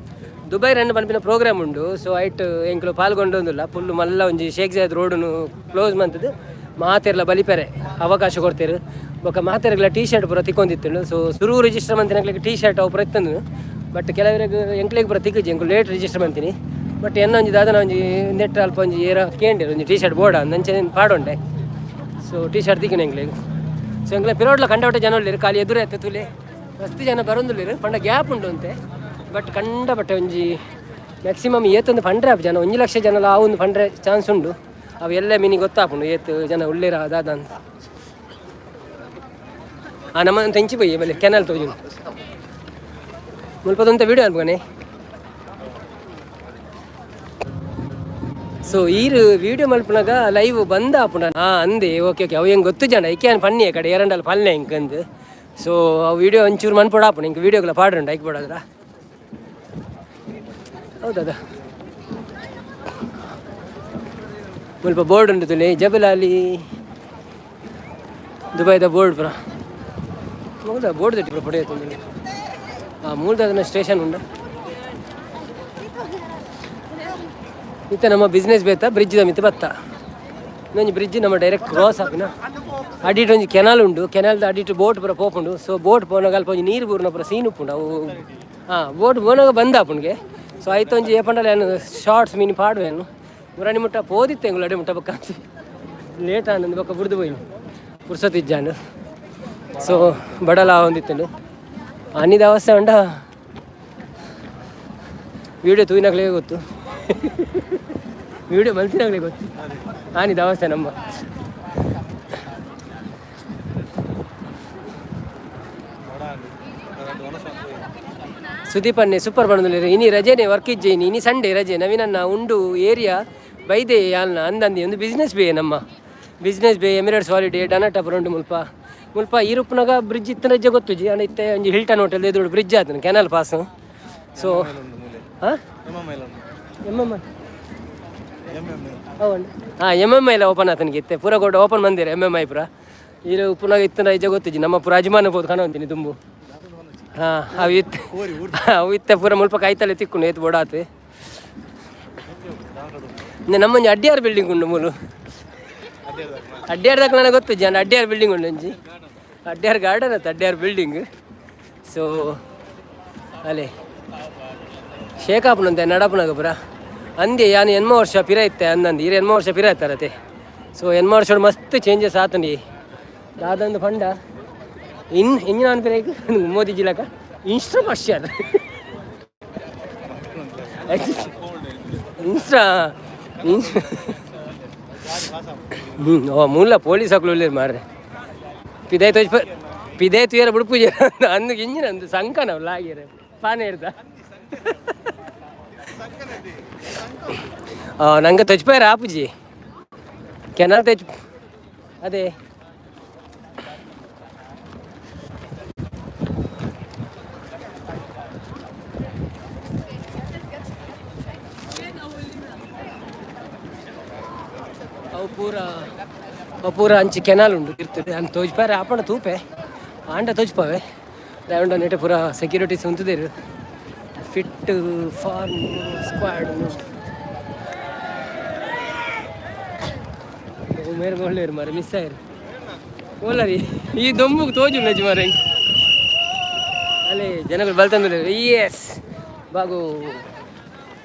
ದುಬೈ ರನ್ ಪನ್ಪಿನ ಪ್ರೋಗ್ರಾಮ್ ಉಂಡು. ಸೊ ಐಟ್ ಎಂಕುಲು ಪಾಲ್ಗೊಂಡೊಂದುಲ್ಲ. ಫುಲ್ಲು ಮಲ್ಲ ಒಂಜಿ ಶೇಖ್ ಜಾಯದ್ ರೋಡುನು ಕ್ಲೋಸ್ ಮಂತದ್ದು ಮಾತೆರ್ಲ ಬಲಿಪೆರೆ ಅವಕಾಶ ಕೊಡ್ತೇರು. ಬೊಕ್ಕ ಮಾತೆರ್ಗ್ಲ ಟೀ ಶರ್ಟ್ ಪೂರ ತಿಕ್ಕೊಂದಿತ್ತುಂಡು. ಸೊ ಸುರು ರಿಜಿಸ್ಟರ್ ಮಂತಿನಕ್ಲೆಗ್ ಟೀ ಶರ್ಟ್ ಅವು ಪೂರ ಇತ್ತಂದು. ಬಟ್ ಕೆಲವರಿಗೆ ಎಂಕ್ಲೆಗ್ ಪೂರ ತಿಕ್ಕುಜಿ, ಎಂಕುಲು ಲೇಟ್ ರಿಜಿಸ್ಟರ್ ಮಂತಿನಿ. ಬಟ್ ಎನ್ನ ಒಂಜಿ ದಾದನ ಒಂಜಿ ನೆಟ್ ಅಲ್ಪ ಒಂಜಿ ಏರ ಕೇಂಡಿರು ಒಂಜಿ ಟೀ ಶರ್ಟ್ ಬೋಡ ಅಂಚೆ ಪಾಡೊಂಡೆ. ಸೊ ಟೀ ಶರ್ಟ್ ತಿಕ್ಕಿನ ಎಂಕ್ಲೆಗ್. ಸೊ ಎಂಕ್ಲೆ ಪಿರೋಡ್ಲ ಕಂಡಪಟ್ಟೆ ಜನ ಉಲ್ಲೆರ್, ಖಾಲಿ ಎದುರೇ ಅತ್ತೆ ತುಲೆ ಮಸ್ತ್ ಜನ ಬರೊಂದುಲ್ಲೆರ್. ಪಂಡ ಗ್ಯಾಪ್ ಉಂಡು ಅಂತೆ. ಬಟ್ ಕಂಡಪಟ್ಟೆ ಒಂಜಿ ಮ್ಯಾಕ್ಸಿಮಮ್ ಏತೊಂದು ಪಂಡ್ರೆ ಆಪ್ ಜನ 1 ಲಕ್ಷ ಜನಲ ಆ ಒಂದು ಪಂಡ್ರೆ ಚಾನ್ಸ್ ಉಂಡು. ಅವು ಎಲ್ಲ ಮಿನಿ ಗೊತ್ತಾಪುಂಡು ಏತ್ ಜನ ಉಲ್ಲೇರ ದಾದ ಅಂತ. ಆ ನಮ್ಮ ತೆಂಚಿ ಪೊಯ್ಯೆ ಬಲೆ ಕೆನಲ್ ತೋಜುಂಡು. ಮುಲ್ಪದೊಂತ ವಿಡಿಯೋ ಅನ್ಪಗನೆ. ಸೊ ಈರು ವಿಡಿಯೋ ಮಲ್ಪುನಗ ಲೈವ್ ಬಂದ ಆಪುಂಡ. ಹಾಂ ಅಂದೆ, ಓಕೆ ಓಕೆ. ಅವು ಹೆಂಗೆ ಗೊತ್ತು ಜನ ಐಕೆ ಪನ್ನಿ ಕಡೆ ಎರಡಲ್ಲಿ ಪಲ್ಲೆ ಎಂಕಂದು. ಸೊ ಆ ವಿಡಿಯೋ ಒಂಚೂರು ಮನ್ಪೊಡ ಆಪುಂಡು ಇಂಕ ವಿಡಿಯೋಗಳ ಪಾಡ್ರಂಡು ಐಕ್ ಬೋಡಾದ್ರ. ಹೌದದ ಮುಲ್ಪ ಬೋರ್ಡ್ ಉಂಟು ತುಲೆ, ಜಬಲ್ ಅಲಿ ದುಬೈದ ಬೋರ್ಡ್ ಪುರ. ಹೌದಾ, ಬೋರ್ಡ್ ದಟ್ಟಿ ಪುರ ಪಡೆಯುತ್ತೆ. ಆ ಮೂಲದ ಸ್ಟೇಷನ್ ಉಂಡು. ಇತ್ತೆ ನಮ್ಮ ಬಿಸ್ನೆಸ್ ಬೇತ ಬ್ರಿಡ್ಜ್ ಮಿತ್ತು ಬತ್ತ. ಇನ್ನೊಂಜಿ ಬ್ರಿಡ್ಜ್ ನಮ್ಮ ಡೈರೆಕ್ಟ್ ಕ್ರಾಸ್ ಆಪಿನ ಅಡಿಟ್ ಒಂಜಿ ಕೆನಾಲ್ ಉಂಡು. ಕೆನಾಲ್ದ ಅಡಿಟ್ ಬೋಟ್ ಪೂರ ಪೋಪುಂಡು. ಸೊ ಬೋಟ್ ಪೋನಾಗ ಅಲ್ಪ ಒಂಜಿ ನೀರು ಬೂರ್ನ ಪೂರ ಸೀನ್ ಉಪ್ಪುಂಡು ಅವು. ಹಾಂ, ಬೋಟ್ ಪೋನಾಗ ಬಂದ ಆಪುಂಡ್ಗೆ. ಸೊ ಐತ ಒಂಜಿ ಏಪಂಡಲ ಏನು ಶಾರ್ಟ್ಸ್ ಮೀನು ಪಾಡುವೇನು ಮುರಾಣಿ ಮುಟ್ಟ ಪೋದಿತ್ತೆ ಎಂಗುಲು ಅಡೆ ಮುಟ್ಟ. ಬೊಕ್ಕ ಲೇಟ್ ಆನಂದ್ ಬೊಕ್ಕ ಬುಡ್ದು ಪೋಯಿನಿ, ಪುರ್ಸೊತ್ತು ಇಜ್ಜಾಂಡ್. ಸೊ ಬಡಲ ಆವೊಂದಿತ್ತುಂಡು ಅನಿದ ಅವಸ್ಥೆ ಉಂಡ. ವೀಡಿಯೋ ತೂಯಿನಕ್ಲೆಗೆ ಗೊತ್ತು, ವೀಡಿಯೋ ಮಲ್ತಿನಾಗ್ಲೇ ಗೊತ್ತು ಆನಿದ ಅವಸ್ಥೆ ನಮ್ಮ. ಸುದೀಪ್ ಅನ್ನೆ ಸೂಪರ್ ಪಂಡೊಂದುಲ್ಲೆರ್. ಇನಿ ರಜೆನೆ, ವರ್ಕ್ ಇಜ್ಜೆ ಇನಿ, ಇನಿ ಸಂಡೇ ರಜೆ. ನವೀನನ್ನ ಉಂಡು ಏರಿಯಾ ಬೈದೆ ಯಾಲ್ನ ಅಂದಂದಿ ಒಂದು ಬಿಸ್ನೆಸ್ ಬೇ, ನಮ್ಮ ಬಿಸ್ನೆಸ್ ಬೇ ಎಮಿರೇಟ್ಸ್ ಹಾಲಿಡೇ ಡನಟ ಪುರ ಮುಲ್ಪ. ಮುಲ್ಪ ಈರುಪ್ಪುನಗ ಬ್ರಿಡ್ಜ್ ಇತ್ತಿನ ರಜೆ ಗೊತ್ತುಜಿ. ಅಂಡ ಇತ್ತೆ ಒಂಜಿ ಹಿಲ್ಟನ್ ಹೋಟೆಲ್ ಎದುರು ಬ್ರಿಡ್ಜ್ ಆತನ ಕೆನಲ್ ಪಾಸ್. ಸೊ ಹಾಂ ಎಮ್ ಎಮ್ ಹಾಂ ಎಮ್ ಎಮ್ ಐಲ ಓಪನ್ ಆತನಿಗೆ ಇತ್ತೆ ಪೂರ ಕೊಟ್ಟು ಓಪನ್ ಮಂದಿರ ಎಮ್ ಎಮ್ I ಪೂರ. ಈರು ಪುನಃ ಇತ್ತಿನ ರಜೆ ಗೊತ್ತುಜಿ. ನಮ್ಮ ಪೂರ ಅಜಮಾನ ಪೋದು ಕಾಣುವಂತೀನಿ ದುಂಬು. ಹಾಂ, ಅವು ಇತ್ತೆ ಅವು ಇತ್ತೆ ಪೂರ ಮುಲ್ಪ ಕಾಯ್ತಲೆ ತಿಕ್ಕುಂಡು ಏತ್ ಬೋಡಾತು. ನಮ್ಮೊಂಜಿ ಅಡ್ಡಿಯಾರ್ ಬಿಲ್ಡಿಂಗ್ ಉಂಡು ಮೂಲು. ಅಡ್ಡಿಯಾರ್ ದಕ್ಕ ನನಗೆ ಗೊತ್ತು ಜನ. ಅಡ್ಡಿಯಾರ್ ಬಿಲ್ಡಿಂಗ್ ಉಂಡು ಒಂಜಿ, ಅಡ್ಡಿಯಾರ್ ಗಾರ್ಡನ್ ಅತ್ತ ಅಡ್ಡಿಯಾರ್ ಬಿಲ್ಡಿಂಗ್. ಸೊ ಅಲೆ ಶೇಖಾಪುನಂತೆ ನಡಪುನಗ ಪುರ ಅಂದೆ ಯಾನ್ ಎನ್ಮ ವರ್ಷ ಪಿರ ಇತ್ತೆ ಅಂದಂದು. ಈರ್ ಎನ್ಮ ವರ್ಷ ಪಿರ ಇತ್ತಾರತೆ. ಸೊ ಎನ್ಮ ವರ್ಷ ಮಸ್ತ್ ಚೇಂಜಸ್ ಆತಂಡಿ. ದಾದಂದು ಪಂಡ ಇನ್ ಇಂಜಿನ ಅನ್ಪಿರೇಕ್ ಮೋದಿ ಜಿಲಕ ಇನ್ಸ್ಟ್ರಾ ಪಶ್ಚಾತ್ ಇನ್ಸ್ಟ್ರಾ ಓ ಮೂಲ ಪೊಲೀಸ್ ಅಕ್ಲು ಮಾರ್ರೆ. ಪಿದಾಯ್ ತೋಜ್ ಪಿದಾಯ್ ತುಯರ ಬುಡ್ಪುಜೆ ಅಂದು ಇಂಜಿನ ಅಂದು ಸಂಕನ ಲಾಗಿರೆ ಪಾನೆ ಇರ್ದ. ನಂಗೆ ತೊಜ್ಪಾರ ಆಪುಜಿ ಕೆನಲ್ ತೆಜ್ ಅದೇ. ಅವು ಪೂರ, ಅವು ಪೂರ ಅಂಚಿ ಕೆನಾಲ್ ಉಂಡು ಇರ್ತದೆ. ಅಂದ್ ತೋಜ್ಪಾರೆ ಆಪಣ ತೂಪೆ ಆಂಡ ತೋಜ್ಪಾವೆ. ದಾಯೆ ನೆಟ್ ಪೂರ ಸೆಕ್ಯೂರಿಟೀಸ್ ಉಂತುದೇರು. ಫಿಟ್ ಫಾರ್ಮ್ ಸ್ಕ್ವಾಡ್ ಮೇರೆ ಒಳ್ಳೆಯರು ಮಾರೆ, ಮಿಸ್ ಆಯ್ರು ಓಲರಿ. ಈ ದೊಂಬುಗೆ ತೋಜುಂಡು ಮಾರೆ. ಅಲ್ಲಿ ಜನಗಳು ಬಲ್ತಂದ್ರೆ. ಎಸ್ ಬಾಗು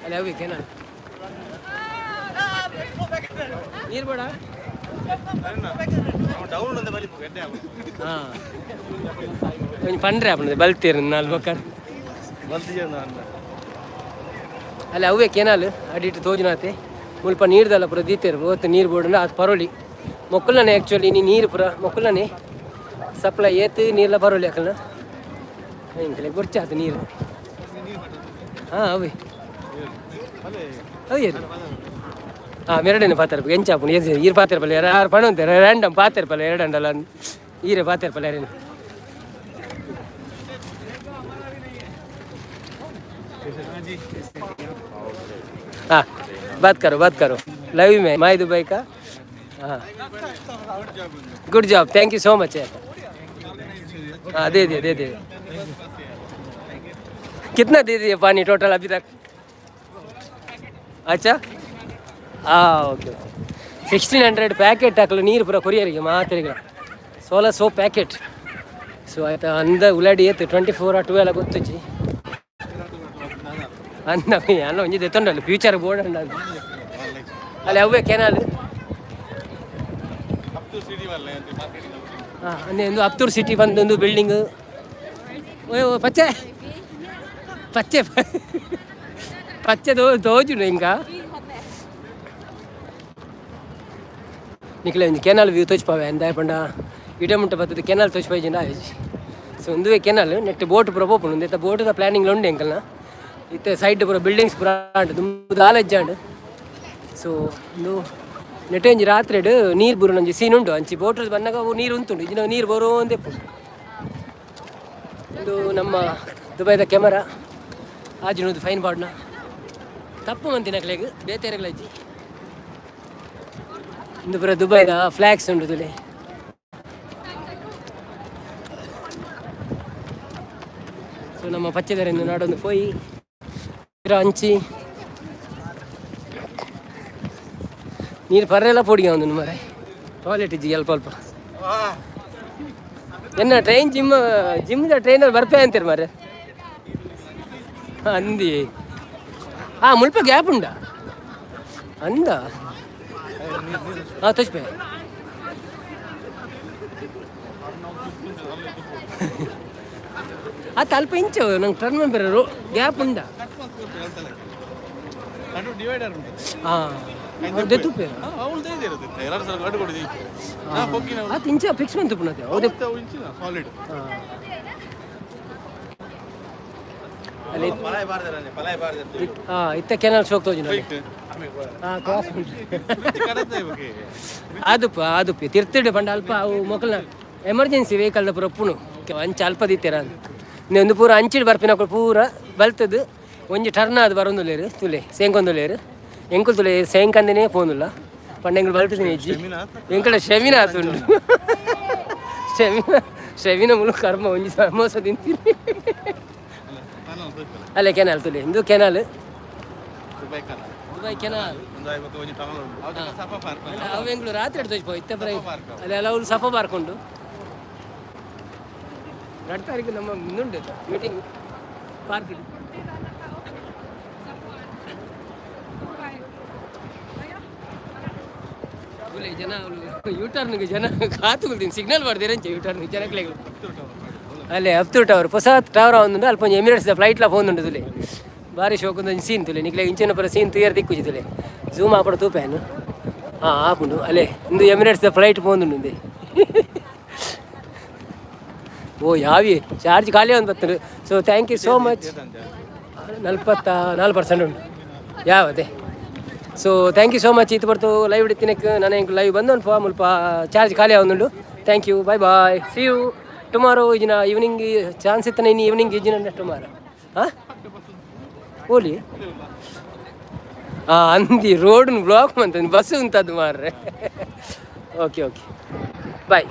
ಅಲ್ಲಿ ಅವಿ ಕೆನಾಲ್ ನೀರು ಬೇಡ. ಡೌನ್ ಅಂತ ಬಲಿ ಎಡ್ಡೆ. ಹಾಂ, ಒಂಜಿ ಪಂಡ್ರೆ ಆಪುಂಡು ಬಲ್ತೀರು ನಾಲ್ ಬೊಕ್ಕ. ಬಲ್ತಿಜೆ ಅನ್ನ. ಅಲ್ಲಿ ಅವೇ ಕೆನಾಲ್ ಅಡಿಟ್ ತೋಜುನಾತೆ. ಮುಲ್ಪ ನೀರ್ದಲ್ಲ ಪೂರ ದೀತೆರ್ ಓತ್ ನೀರು ಬೋಡುಂಡ ಅದು ಪರೋಲಿ ಮೊಕ್ಕುಲನೆ. ಆ್ಯಕ್ಚುಲಿ ನೀ ನೀರು ಪೂರ ಮೊಕ್ಕುಲನೆ ಸಪ್ಲೈ ಏತ್ ನೀರ್ಲ ಪರೋಲಿ ಅಕಲ್ನ. ಇಂಕಲೆ ಬೊರ್ಚಾತು ನೀರು. ಹಾಂ, ಅವೇ ಅಯ್ಯೋ. ಹಾಂ, ಮೆರಡನೆ ಪಾತೆರ ಎಂಚಾಪುಂಡು ಏಸ್ ಈರ್ ಪಾತೆರ ಪಲ್ಲೆ ಯಾರು ಪಣಂತಾರೆ. ರ್ಯಾಂಡಮ್ ಪಾತೆರ ಪಲ್ಲೆ ಎರಡಂಡಲ್ಲ ಈರೆ ಪಾತೆರ ಪಲ್ಲೆ ಯಾರೇನು. हाँ, बात करो, बात करो लाइव में माई दुबई का। हाँ, good job, thank you so much. हाँ, दे दिए, दे दिए। कितना दे दिए पानी टोटल अभी तक? अच्छा, ಹಾಂ, ಓಕೆ ಓಕೆ. 1600 ಪ್ಯಾಕೆಟ್ ಹಾಕಲು ನೀರು ಪೂರ ಕೊರಿಯರಿಗೆ ಮಾತ್ರೆಗಳ 1600 ಪ್ಯಾಕೆಟ್. ಸೊ ಆಯ್ತಾ ಅಂದ ಉಲಾಡಿ ಏತು 24 ಆ 12 ಗೊತ್ತುಜ್ಜಿ. ಅಂದ ಅಲ್ಲ ಒಂಜಿ ದೆತ್ತೊಂಡಲ್ಲ ಫ್ಯೂಚರ್ ಬೋರ್ಡ್ ಅಂಡ. ಅಲ್ಲಿ ಅವೇ ಕೆನಾಲ್. ಅಪ್ ಸಿಟಿ ವಲ್ಲ ಮಾರ್ಕೆಟಿಂಗ್. ಹಾಂ, ಅಂದರೆ ಒಂದು ಅಪ್ತೂರ್ ಸಿಟಿ ಬಂದೊಂದು ಬಿಲ್ಡಿಂಗ್. ಓಯ್ ಓ ಪಚ್ಚೆ ಪಚ್ಚೆ ಪಚ್ಚೆ ದೋ ತೋಜುಂಡು ಇಂಕ. ನಿಕ್ಲೆ ಒಂಜಿ ಕೆನಾಲ್ ವ್ಯೂ ತೋಜ್ಪಾವೆ ಅಂದಾಯ ಪಂಡ ಇಡೆ ಮುಟ್ಟ ಬತ್ತದ ಕೆನಾಲ್ ತೋಜ್ಪಾಯಿಜಿಂಡ ಆಯ್ಜಿ. ಸೊ ಉಂದುವೇ ಕೆನಾಲ್ ನೆಟ್ ಬೋಟ್ ಪೂರ ಪೋಪುಂಡು. ಉಂದೆತ್ತ ಬೋಟುದ ಪ್ಲಾನಿಂಗ್ ಉಂಡು ಎಂಕಲ್ನ. ಇತ್ತೆ ಸೈಡ್ ಪೂರ ಬಿಲ್ಡಿಂಗ್ಸ್ ಪೂರ ಆಂಡ್, ದುಂಬು ದಾಲ ಇಜ್ಜಾಂಡ್. ಸೊ ಉಂದು ನೆಟ್ ಒಂಜಿ ರಾತ್ರಿಡ್ ನೀರು ಬೂರುನ ಒಂಜಿ ಸೀನ್ ಉಂಡು. ಅಂಚಿ ಬೋಟ್ ಬನ್ನಗ ಅವು ನೀರು ಉಂತುಂಡು, ಇಜ್ಜಿಂಡ ನೀರು ಬರೋ ಉಪ್ಪುಂಡು. ಉಂದು ನಮ್ಮ ದುಬೈದ ಕೆಮರಾ ಆಜಿನದು ಫೈನ್ ಬಾಡ್ನ ತಪ್ಪು ಮಂತಿನಕ್ಲೆಗ್ ಬೇತೆರೆಗ್ಲಜ್ಜಿ. ಇಂದು ಪೂರ ದುಬೈದ ಫ್ಲಾಗ್ಸ್ ಉಂಡು ತುಲೆ. ಸೊ ನಮ್ಮ ಪಚ್ಚೆದರಿಂದ ನಾಡೊಂದು ಪೋಯಿ ಅಂಚಿ ನೀರು ಪರ್ರೆಲ್ಲ ಪೊಡಿಗೆ ಒಂದು ಮರೆ. ಟಾಯ್ಲೆಟ್ ಇಜ್ಜಿ ಅಲ್ಪ ಅಲ್ಪ. ಎನ್ನ ಟ್ರೈನ್ ಜಿಮ್ ಜಿಮ್ದ ಟ್ರೈನರ್ ಬರ್ಪೆ ಅಂತೀರಿ ಮಾರೆ ಅಂದಿ. ಹಾಂ, ಮುಲ್ಪ ಗ್ಯಾಪ್ ಉಂಡಾ ಅಂದ. ಹಾಂ, ತೋಚ್ಪೆ. ಆತ ಅಲ್ಪ ಇಂಚು ನಂಗೆ ಟರ್ನ್ ಬೇರೆ ಗ್ಯಾಪ್ ಉಂಡಾ. ನಡು ಡಿವೈಡರ್ ಉಂಟು. ಹಾಂ, ದೆತ್ತುಪೆ. ಅವಳು ಇರುತ್ತೆ ಎರಡು ಸಲ ಗಡ್ಡು ಕೊಡಿದೆ ನಾ ಪೊಗ್ಗಿನ. ಆತ ಇಂಚ ಫಿಕ್ಸ್ ಬಂತು ಪುನಃ ಹೌದೇ? ಇಂಚಿನ ಸಾಲಿಡ್. ಅಲ್ಲಿ ಪಲಾಯ್ ಬಾರ್ದಾರೆ, ಪಲಾಯ್ ಬಾರ್ದಾರೆ. ಹಾಂ, ಇತ್ತ ಕೆನಾಲ್ ಶೋಕ್ ತೋಜಿ. ಹಾಂ, ಕ್ರಾಸ್ ಆದುಪ್ಪ ಆದುಪ್ಪಿ ತಿರ್ತಿಡು ಪಂಡ ಅಲ್ಪ ಅವು ಮೊಕಲ್ನ ಎಮರ್ಜೆನ್ಸಿ ವೆಹಿಕಲ್ ಪೂರ ಉಪ್ಪುನು ಅಂಚ ಅಲ್ಪ ದಿತ್ತೆರ. ಒಂದು ಪೂರ ಅಂಚಿಡ್ ಬರ್ಪಿನಕುಲು ಪೂರ ಬಲ್ತದ್ದು ಒಂಜಿ ಟರ್ನ್ ಆದ್ ಬರೊಂದುಲ್ಲೆರ್ ತುಲೆ ಸೇಂಕೊಂದುಲ್ಲೆರ್. ಎಂಕುಲು ತುಲೆ ಸೇಂಕಂದನೇ ಪೋನುಲ್ಲ ಪಂಡ ಎಂಕುಲು ಬಲ್ತದಿನಿ ಇಜ್ಜಿ. ಎಂಕಲ ಶೆಮಿನ ಆತುಂಡು. ಶೆಮಿನ ಶೆಮಿನ ಮುಲು ಕರ್ಮ ಒಂಜಿ ಸಮೋಸ ತಿಂತೀನಿ. ಅಲ್ಲ, ಕೆನಾಲ್ ತುಲೆ, ಇಂದು canal, Dubai canal. ಅವು ಎಂಕುಲು ರಾತ್ರಿ ತೋಜ್ಪೋ ಇತ್ತೆ ಬರ ಅಲ್ಲಿ ಎಲ್ಲ ಅವ್ರು ಸಫ ಬಾರ್ಕೊಂಡು 2 ತಾರೀಕು ನಮ್ಮ ಮುಂದುಂಡು ಮೀಟಿಂಗ್ ಪಾರ್ಕ್. ಜನ ಯೂಟರ್ನ್ಗೆ ಜನ ಕಾತುಕೊಳ್ತೀನಿ ಸಿಗ್ನಲ್ ಮಾಡ್ತೀರಂಚೆ ಯೂಟರ್ನ್ ಜನಕ್ಲೆಗ್. ಅಲ್ಲೇ ಅಪ್ತೂರ್ ಟವರ್, ಹೊಸ ಟವರ್ ಒಂದುಂಡು. ಅಲ್ಪ ಒಂಜಿ ಎಮಿರೇಟ್ಸ್ ಫ್ಲೈಟ್ಲ ಪೋಂದುಂಡು ತುಲೆ. ಬಾರಿ ಶೋಕ್ ಒಂಜಿ ಸೀನ್ ತುಲೆ. ನಿಕ್ಲೆ ಇಂಚಿನ ಪೂರ ಸೀನ್ ತುಯರ್ ದಿಕ್ಕುಜಿ ತುಲೆ. ಝೂಮ್ ಆಪಡ ತೂಪೇನು. ಹಾಂ, ಆಪುಂಡು. ಅಲ್ಲೇ ಇಂದು ಎಮಿರೇಟ್ಸ್ ಫ್ಲೈಟ್ ಪೋಂದುಂಡು ಇಂದೆ. ಓ ಯಾವಿ ಚಾರ್ಜ್ ಖಾಲಿ ಒಂದು ಬರ್ತದೆ. So thank you so much. 44% ಉಂಟು ಯಾವದೇ. So thank you so much. ಇದು ಬರ್ತು ಲೈವ್ ಇಡ್ತೀನಕ್ಕೆ ನಾನು ಎಂಕ್ ಲೈವ್ ಬಂದು ಒಂದು ಫಾರ್ಮ್ ಮುಲ್ಪ ಚಾರ್ಜ್ ಖಾಲಿ ಆವೊಂದುಂಡು. Thank you, bye bye, see you tomorrow. ಇಜಿನ evening chance ಇತ್ತನ ಇನ್ನು ಈವ್ನಿಂಗ್ ಇಜಿನ ಟುಮಾರೋ. ಹಾಂ, ಓಲಿ. ಆ ಅಂದಿ ರೋಡ್ ಬ್ಲಾಕ್ ಮಂತ ಬಸ್ ಉಂತದ್ದು ಮಾರ್ರೆ. Okay okay, bye.